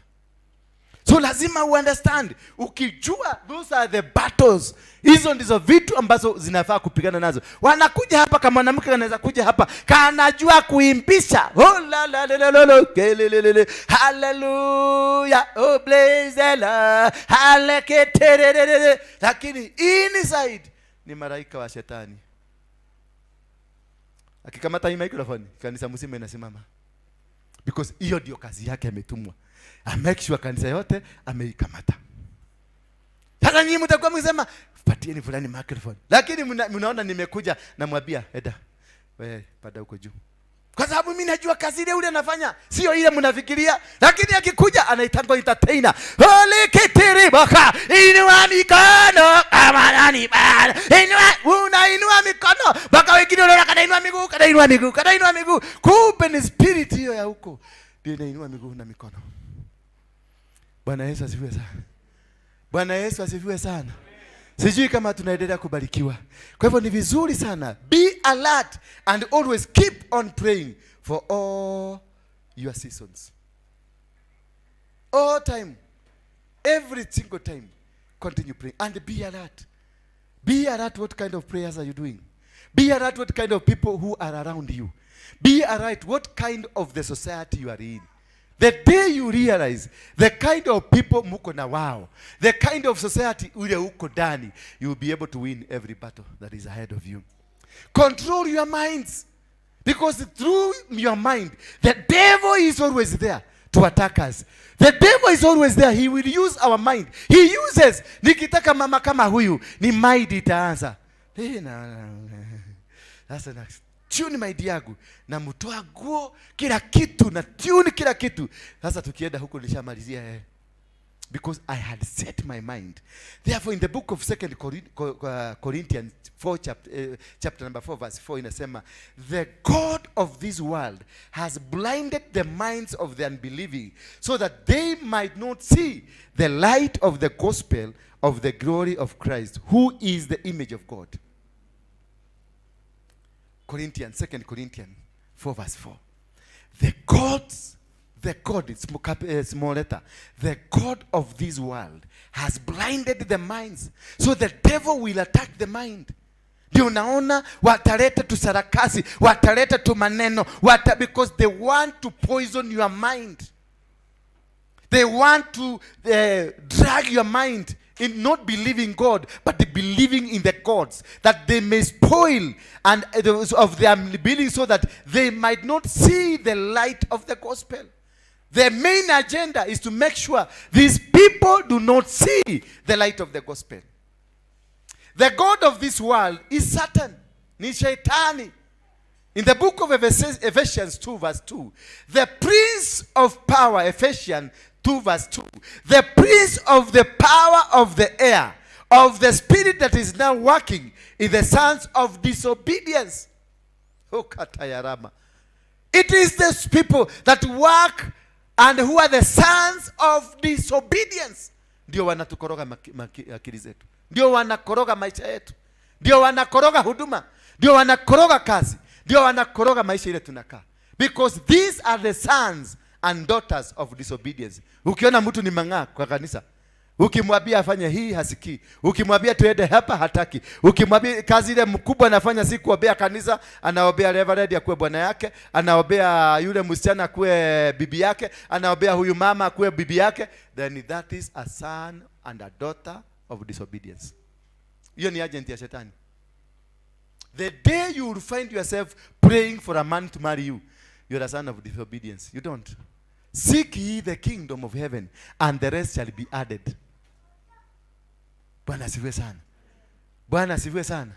So lazima uunderstand, ukijua those are the battles, hizo ndizo vitu ambazo zinafaa kupigana nazo. Wanakuja hapa kama mwanamke anaweza kuja hapa kanajua kuimbisha, oh, la, la, la, la, la, la, kelelelele, hallelujah, oh, bless the Lord, haleketererere, lakini inside ni malaika wa shetani. Akikamata hii microphone, kanisa mzima inasimama, because hiyo ndio kazi yake, ametumwa amake sure kanisa yote ameikamata. Sasa nyinyi mtakuwa mkisema, "Patieni fulani microphone," lakini mnaona nimekuja namwambia, "Eda wewe, pada huko juu," kwa sababu mimi najua kazi ile ule anafanya sio ile mnafikiria, lakini akikuja anaitangwa entertainer. Holy inua mikono kama nani bana, inua, unainua mikono mpaka wengine unaona kanainua miguu, kanainua miguu, kanainua miguu, kumbe ni spirit hiyo ya huko ndio inainua miguu na mikono. Bwana Yesu asifiwe sana. Bwana Yesu asifiwe sana. Sijui kama tunaendelea kubarikiwa. Kwa hivyo ni vizuri sana, be alert and always keep on praying for all your seasons. All time, every single time, continue praying and be alert. Be alert, what kind of prayers are you doing? Be alert what kind of people who are around you. Be alert what kind of the society you are in. The day you realize the kind of people muko na wao, the kind of society ule uko ndani, you will be able to win every battle that is ahead of you. Control your minds. Because through your mind, the devil is always there to attack us. The devil is always there. He will use our mind. He uses, "Nikitaka mama kama huyu, ni mind itaanza. Eh, sasa na tune mind yangu, namtoa nguo, kila kitu, na tune kila kitu. Sasa tukienda huko nishamalizia eh." Because I had set my mind. Therefore, in the book of Second Corinthians 4 chapter number 4 verse 4 inasema, "The God of this world has blinded the minds of the unbelieving so that they might not see the light of the gospel of the glory of Christ, who is the image of God." Corinthians, Second Corinthians 4 verse 4. The God, it's small, small letter, the God of this world has blinded the minds. So the devil will attack the mind. Ndio unaona wataleta tu sarakasi, wataleta tu maneno, because they want to poison your mind. They want to drag your mind in not believing God, but believing in the gods, that they may spoil and those of their believing so that they might not see the light of the gospel. The main agenda is to make sure these people do not see the light of the gospel. The God of this world is Satan, ni shetani. In the book of Ephesians 2 verse 2, the prince of power, Ephesians 2 verse 2, the prince of the power of the air, of the spirit that is now working in the sons of disobedience. Oh, katayarama. It is these people that work and who are the sons of disobedience. Ndio wanatukoroga akili zetu, ndio wanakoroga maisha yetu, ndio wanakoroga huduma, ndio wanakoroga kazi, ndio wanakoroga maisha ile tunakaa, because these are the sons and daughters of disobedience. Ukiona mtu ni mang'aa kwa kanisa, ukimwambia afanye hii hasikii, ukimwambia tuende hapa hataki, ukimwambia kazi ile mkubwa anafanya si kuombea kanisa, anaombea reverend akuwe bwana yake, anaombea yule msichana akuwe bibi yake, anaombea huyu mama akuwe bibi yake, then that is a son and a daughter of disobedience. Hiyo ni agent ya shetani. The day you will find yourself praying for a man to marry you, you're a son of disobedience. You don't. Seek ye the kingdom of heaven, and the rest shall be added. Bwana asifiwe sana. Bwana asifiwe sana.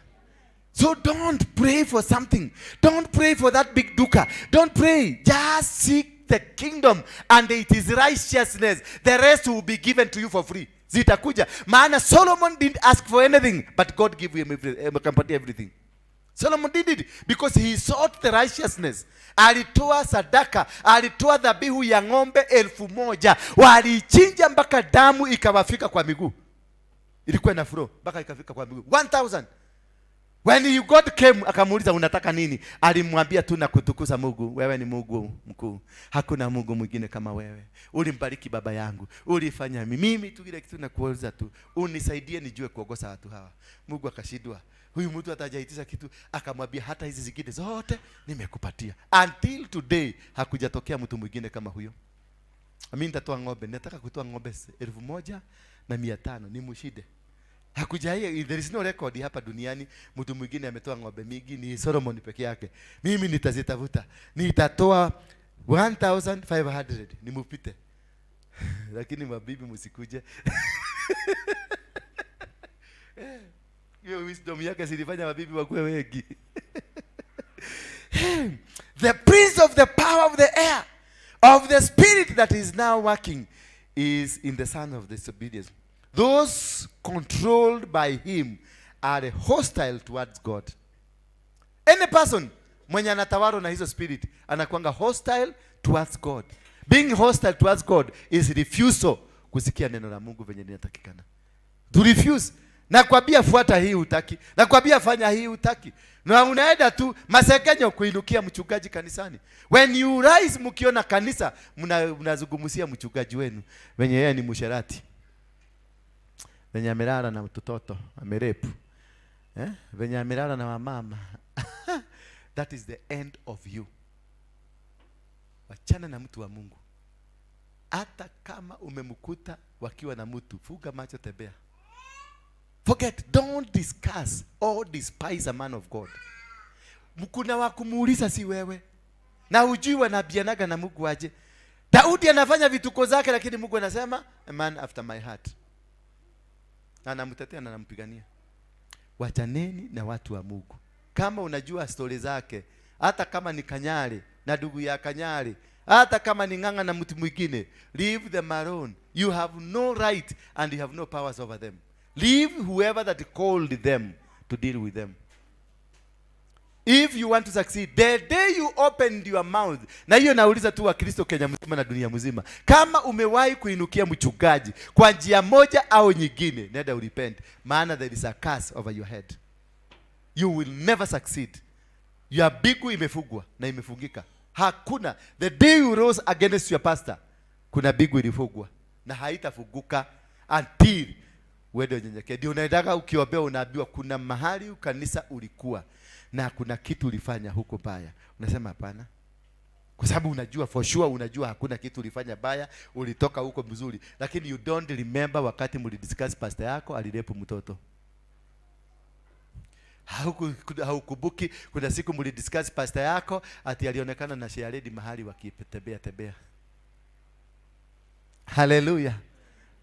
So don't pray for something. Don't pray for that big duka. Don't pray. Just seek the kingdom and it is righteousness. The rest will be given to you for free. Zitakuja. Maana Solomon didn't ask for anything, but God gave him everything, akampatia everything. Solomon did it because he sought the righteousness. Alitoa sadaka, alitoa dhabihu ya ng'ombe 1000, walichinja mpaka damu ikawafika kwa miguu, ilikuwa ina flow mpaka ikafika kwa miguu 1000. When he God came, akamuuliza, "Unataka nini?" Alimwambia tu, "Nakutukuza Mungu, wewe ni Mungu mkuu, hakuna Mungu mwingine kama wewe. Ulimbariki baba yangu, ulifanya mimi tu kile kitu nakuuliza tu, unisaidie nijue kuongoza watu hawa." Mungu akashindwa, huyu mtu atajaitisha kitu, akamwambia, "Hata hizi zingine zote nimekupatia." Until today hakujatokea mtu mwingine kama huyo. Mimi nitatoa ng'ombe, nataka kutoa ng'ombe 1500 nimshinde. Hakujai, there is no record hapa duniani mtu mwingine ametoa ng'ombe mingi, ni Solomon peke yake. Mimi nitazitafuta, nitatoa 1500 nimupite. Lakini mabibi, msikuje. Hiyo wisdom yake zilifanya mabibi wakuwe wengi. The prince of the power of the air, of the spirit that is now working, is in the son of disobedience. Those controlled by him are hostile towards God. Any person mwenye anatawalwa na hizo spirit anakuanga hostile towards God. Being hostile towards God is refusal kusikia neno la Mungu venye linatakikana. To refuse. Nakwambia fuata hii, hutaki. Nakwambia fanya hii, hutaki. Na unaenda tu masekenyo kuinukia mchungaji kanisani. When you rise, mkiona kanisa mnazungumzia mchungaji wenu venye yeye ni msherati, venye amelala na mtoto amerape. Eh? Venye amelala na wamama. That is the end of you. Wachana na mtu wa Mungu. Hata kama umemkuta wakiwa na mtu, fuga macho, tembea. Forget, don't discuss or despise a man of God. Kuna wa kumuuliza, si wewe. Na hujui wanaambianaga na Mungu aje. Daudi anafanya vituko zake, lakini Mungu anasema, "A man after my heart." Na anamtetea na anampigania. Wachaneni na watu wa Mungu. Kama unajua stori zake, hata kama ni Kanyari na ndugu ya Kanyari, hata kama ni Ng'ang'a na mtu mwingine, leave them alone. You have no right and you have no powers over them. Leave whoever that called them to deal with them. If you want to succeed, the day you opened your mouth, na hiyo nauliza tu Wakristo Kenya mzima na dunia mzima, kama umewahi kuinukia mchungaji kwa njia moja au nyingine, nenda urepent, maana there is a curse over your head. You will never succeed. Your mbingu imefungwa na imefungika. Hakuna. The day you rose against your pastor, kuna mbingu ilifungwa na haitafunguka until uende unyenyekee. Ndio unaendaga ukiombea, unaambiwa kuna mahali kanisa ulikuwa na kuna kitu ulifanya huko baya. Unasema hapana, kwa sababu unajua for sure, unajua hakuna kitu ulifanya baya, ulitoka huko mzuri, lakini you don't remember wakati mlidiscuss pastor yako alirape mtoto. Haukumbuki kuna siku mlidiscuss pastor yako ati alionekana na chairlady mahali wakitembea tembea. Haleluya,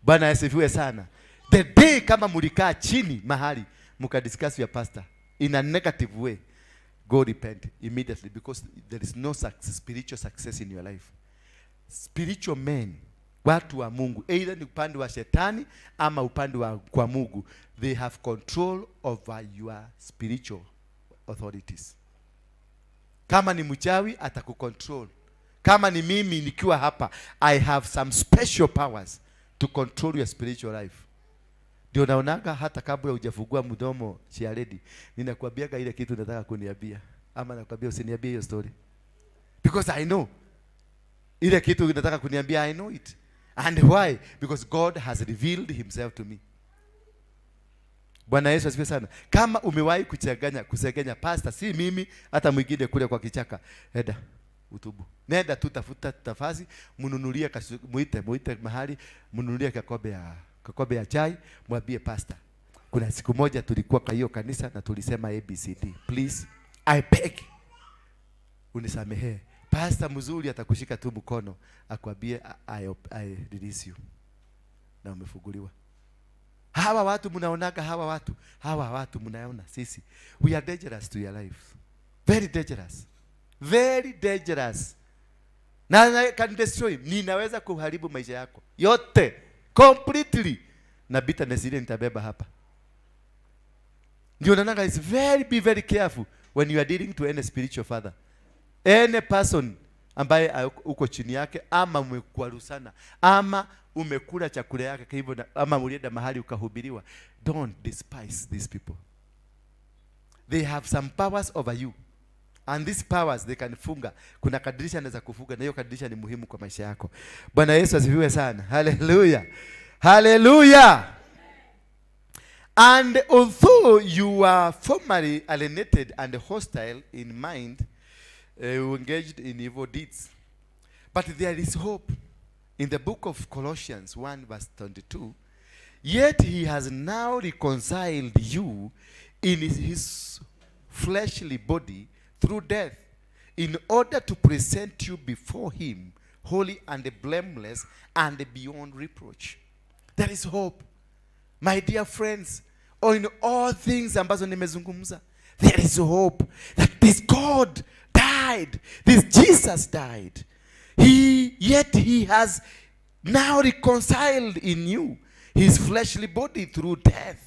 Bwana asifiwe sana. The day kama mlikaa chini mahali mkadiscuss your pastor in a negative way, go repent immediately, because there is no success, spiritual success in your life. Spiritual men, watu wa Mungu, either ni upande wa shetani ama upande wa kwa Mungu, they have control over your spiritual authorities. Kama ni mchawi, atakucontrol. Kama ni mimi nikiwa hapa, I have some special powers to control your spiritual life. Ndio naonaga hata kabla hujafungua mdomo, chairlady, ninakwambiaga ile kitu nataka kuniambia, ama nakwambia usiniambie hiyo story, because I know ile kitu nataka kuniambia, I know it. And why? Because God has revealed himself to me. Bwana Yesu asifiwe sana. Kama umewahi kuchanganya, kusengenya pastor, si mimi, hata mwingine kule kwa kichaka, enda utubu. Nenda tu tafuta tafasi, mnunulie muite mahali, mnunulie kakombe ya chai, mwambie, "Pastor, kuna siku moja tulikuwa kwa hiyo kanisa na tulisema ABCD. Please, I beg, unisamehe." Pastor mzuri atakushika tu mkono akwambie, I release you," na umefunguliwa. Hawa watu mnaonaga, hawa watu mnaona sisi, we are dangerous to your life. Very dangerous. Very dangerous. Na I can destroy. Ninaweza kuharibu maisha yako yote completely, na bitterness ile nitabeba hapa. Ndio naonaga is very be very careful When you are dealing to any spiritual father, any person ambaye uko chini yake, ama umekwarusana, ama umekula chakula yake kwa hivyo, ama ulienda mahali ukahubiriwa, don't despise these people. They have some powers over you, and these powers they can funga. Kuna kadirisha anaweza kufunga, na hiyo kadirisha ni muhimu kwa maisha yako. Bwana Yesu asifiwe sana. Haleluya, haleluya. And although you were formerly alienated and hostile in mind, you engaged in evil deeds, but there is hope. In the book of Colossians 1 verse 22, yet he has now reconciled you in his fleshly body through death, in order to present you before him holy and blameless and beyond reproach. There is hope. My dear friends, in all things ambazo nimezungumza, there is hope that this God died, this Jesus died. Yet he has now reconciled in you his fleshly body through death,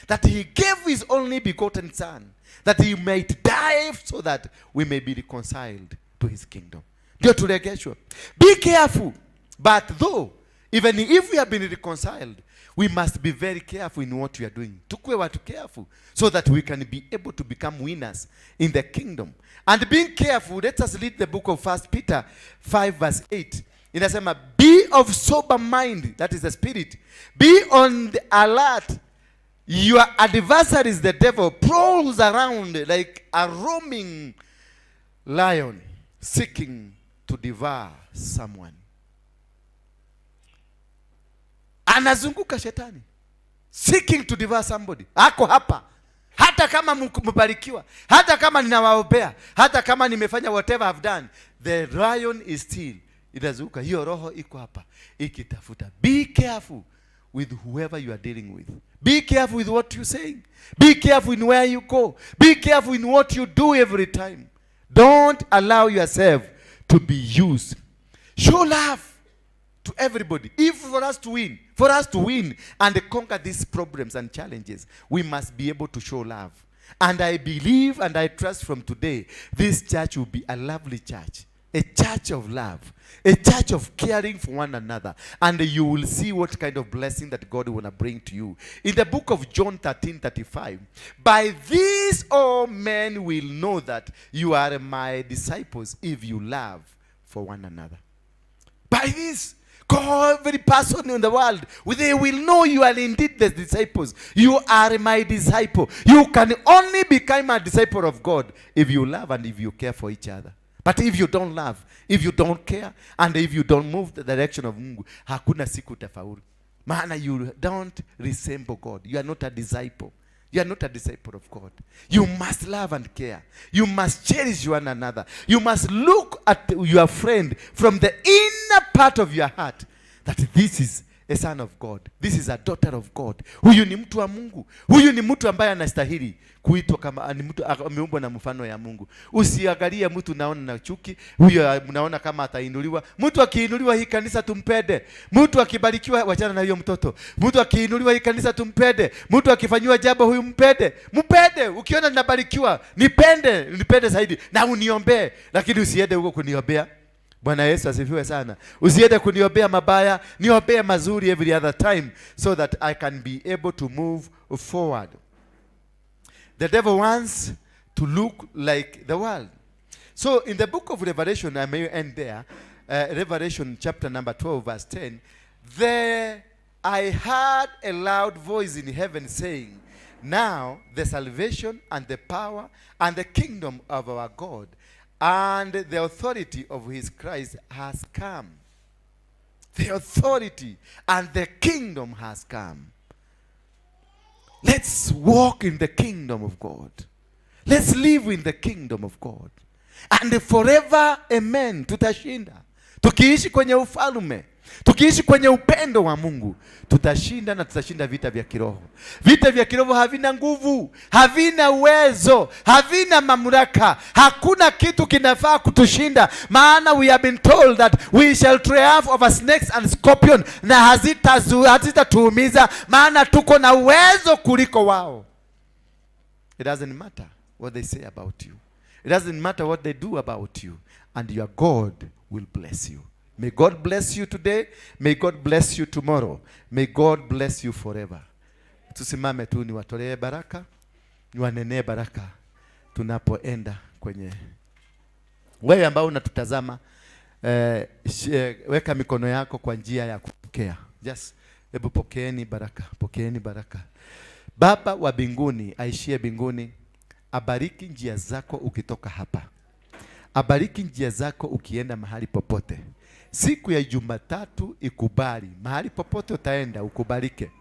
that he gave his only begotten Son, that he might die so that we may be reconciled to his kingdom. Ndio turegeshwe. Be careful. But though, even if we have been reconciled, we must be very careful in what we are doing. Tukue watu careful so that we can be able to become winners in the kingdom. And being careful, let us read the book of First Peter 5 verse 8. Inasema, "Be of sober mind," that is the spirit. "Be on the alert. Your adversaries, the devil, prowls around like a roaming lion seeking to devour someone." Anazunguka shetani, seeking to devour somebody. Ako hapa. Hata kama mbarikiwa, hata kama ninawaombea, hata kama nimefanya whatever I've done, the lion is still inazunguka. Hiyo roho iko hapa ikitafuta. Be careful with whoever you are dealing with. Be careful with what you're saying. Be careful in where you go. Be careful in what you do every time. Don't allow yourself to be used. Show love to everybody. If for us to win, for us to win and conquer these problems and challenges, we must be able to show love. And I believe and I trust from today, this church will be a lovely church, a church of love, a church of caring for one another. And you will see what kind of blessing that God will bring to you. In the book of John 13:35, "By this all men will know that you are my disciples, if you love for one another." By this, every person in the world, they will know you are indeed the disciples. You are my disciple. You can only become a disciple of God if you love and if you care for each other. But if you don't love, if you don't care, and if you don't move the direction of Mungu, hakuna siku utafaulu. Maana you don't resemble God. You are not a disciple. You are not a disciple of God. You must love and care. You must cherish one another. You must look at your friend from the inner part of your heart that this is a son of God. This is a daughter of God. Huyu ni mtu wa Mungu. Huyu ni mtu ambaye anastahili kuitwa kama ni mtu ameumbwa na mfano ya Mungu. Usiangalie mtu naona na chuki, huyo mnaona kama atainuliwa. Mtu akiinuliwa hii kanisa tumpende. Mtu akibarikiwa, wachana na huyo mtoto. Mtu akiinuliwa hii kanisa tumpende. Mtu akifanyiwa jambo huyu mpende. Mpende. Ukiona ninabarikiwa, nipende, nipende zaidi na uniombee, lakini usiende huko kuniombea. Bwana Yesu asifiwe sana. Usiende kuniombea mabaya, niombee mazuri every other time so that I can be able to move forward. The devil wants to look like the world. So in the book of Revelation, I may end there, Revelation chapter number 12, verse 10, "There I heard a loud voice in heaven saying, 'Now the salvation and the power and the kingdom of our God and the authority of his Christ has come.'" The authority and the kingdom has come. Let's walk in the kingdom of God. Let's live in the kingdom of God. And forever, amen, tutashinda. Tukiishi kwenye ufalme, tukiishi kwenye upendo wa Mungu, tutashinda na tutashinda vita vya kiroho. Vita vya kiroho havina nguvu, havina uwezo, havina mamlaka. Hakuna kitu kinafaa kutushinda, maana we have been told that we shall triumph over snakes and scorpion, na hazitatuumiza, maana tuko na uwezo kuliko wao. It doesn't matter. what they say about you. It doesn't matter what they do about you. And your God will bless you. May God bless you today. May God bless you tomorrow. May God bless you forever. Tusimame tu niwatolee baraka, niwanenee baraka tunapoenda kwenye. Wewe ambao unatutazama, weka mikono yako kwa njia ya kupokea. Just hebu pokeeni baraka, pokeeni baraka. Baba wa mbinguni aishie mbinguni, abariki njia zako ukitoka hapa, abariki njia zako ukienda mahali popote. Siku ya Jumatatu ikubali, mahali popote utaenda ukubalike,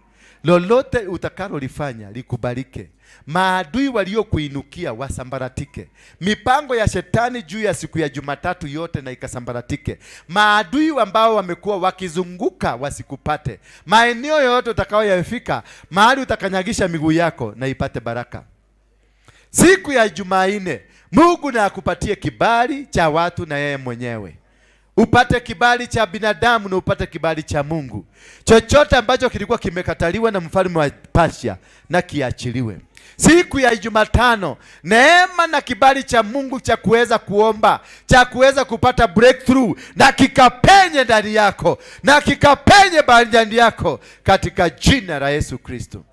lolote utakalolifanya likubalike. Maadui waliokuinukia wasambaratike. Mipango ya shetani juu ya siku ya Jumatatu yote na ikasambaratike. Maadui ambao wamekuwa wakizunguka wasikupate. Maeneo yoyote utakayoyafika, mahali utakanyagisha miguu yako na ipate baraka. Siku ya Jumanne, Mungu na akupatie kibali cha watu na yeye mwenyewe. Upate kibali cha binadamu na upate kibali cha Mungu. Chochote ambacho kilikuwa kimekataliwa na mfalme wa Persia na kiachiliwe. Siku ya Jumatano, neema na kibali cha Mungu cha kuweza kuomba, cha kuweza kupata breakthrough na kikapenye ndani yako, na kikapenye ndani yako katika jina la Yesu Kristo.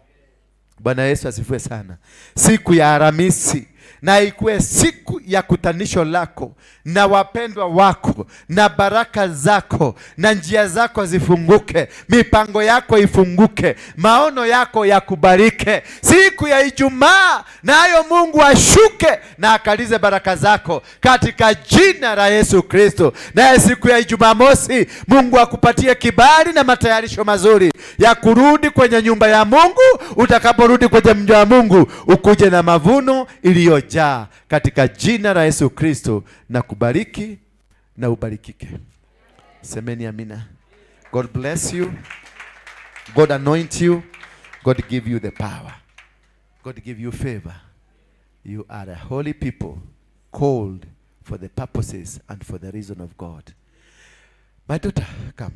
Bwana Yesu asifiwe sana. Siku ya Alhamisi na ikuwe siku ya kutanisho lako na wapendwa wako na baraka zako na njia zako zifunguke, mipango yako ifunguke, maono yako yakubalike. Siku ya Ijumaa nayo Mungu ashuke na akalize baraka zako katika jina la Yesu Kristo. Naye siku ya Jumamosi Mungu akupatie kibali na matayarisho mazuri ya kurudi kwenye nyumba ya Mungu. Utakaporudi kwenye mji wa Mungu ukuje na mavuno iliyojaa katika jina la Yesu Kristo, na kubariki na ubarikike. Semeni amina. God bless you. God anoint you. God give you the power. God give you favor. You are a holy people called for the purposes and for the reason of God. My daughter, come.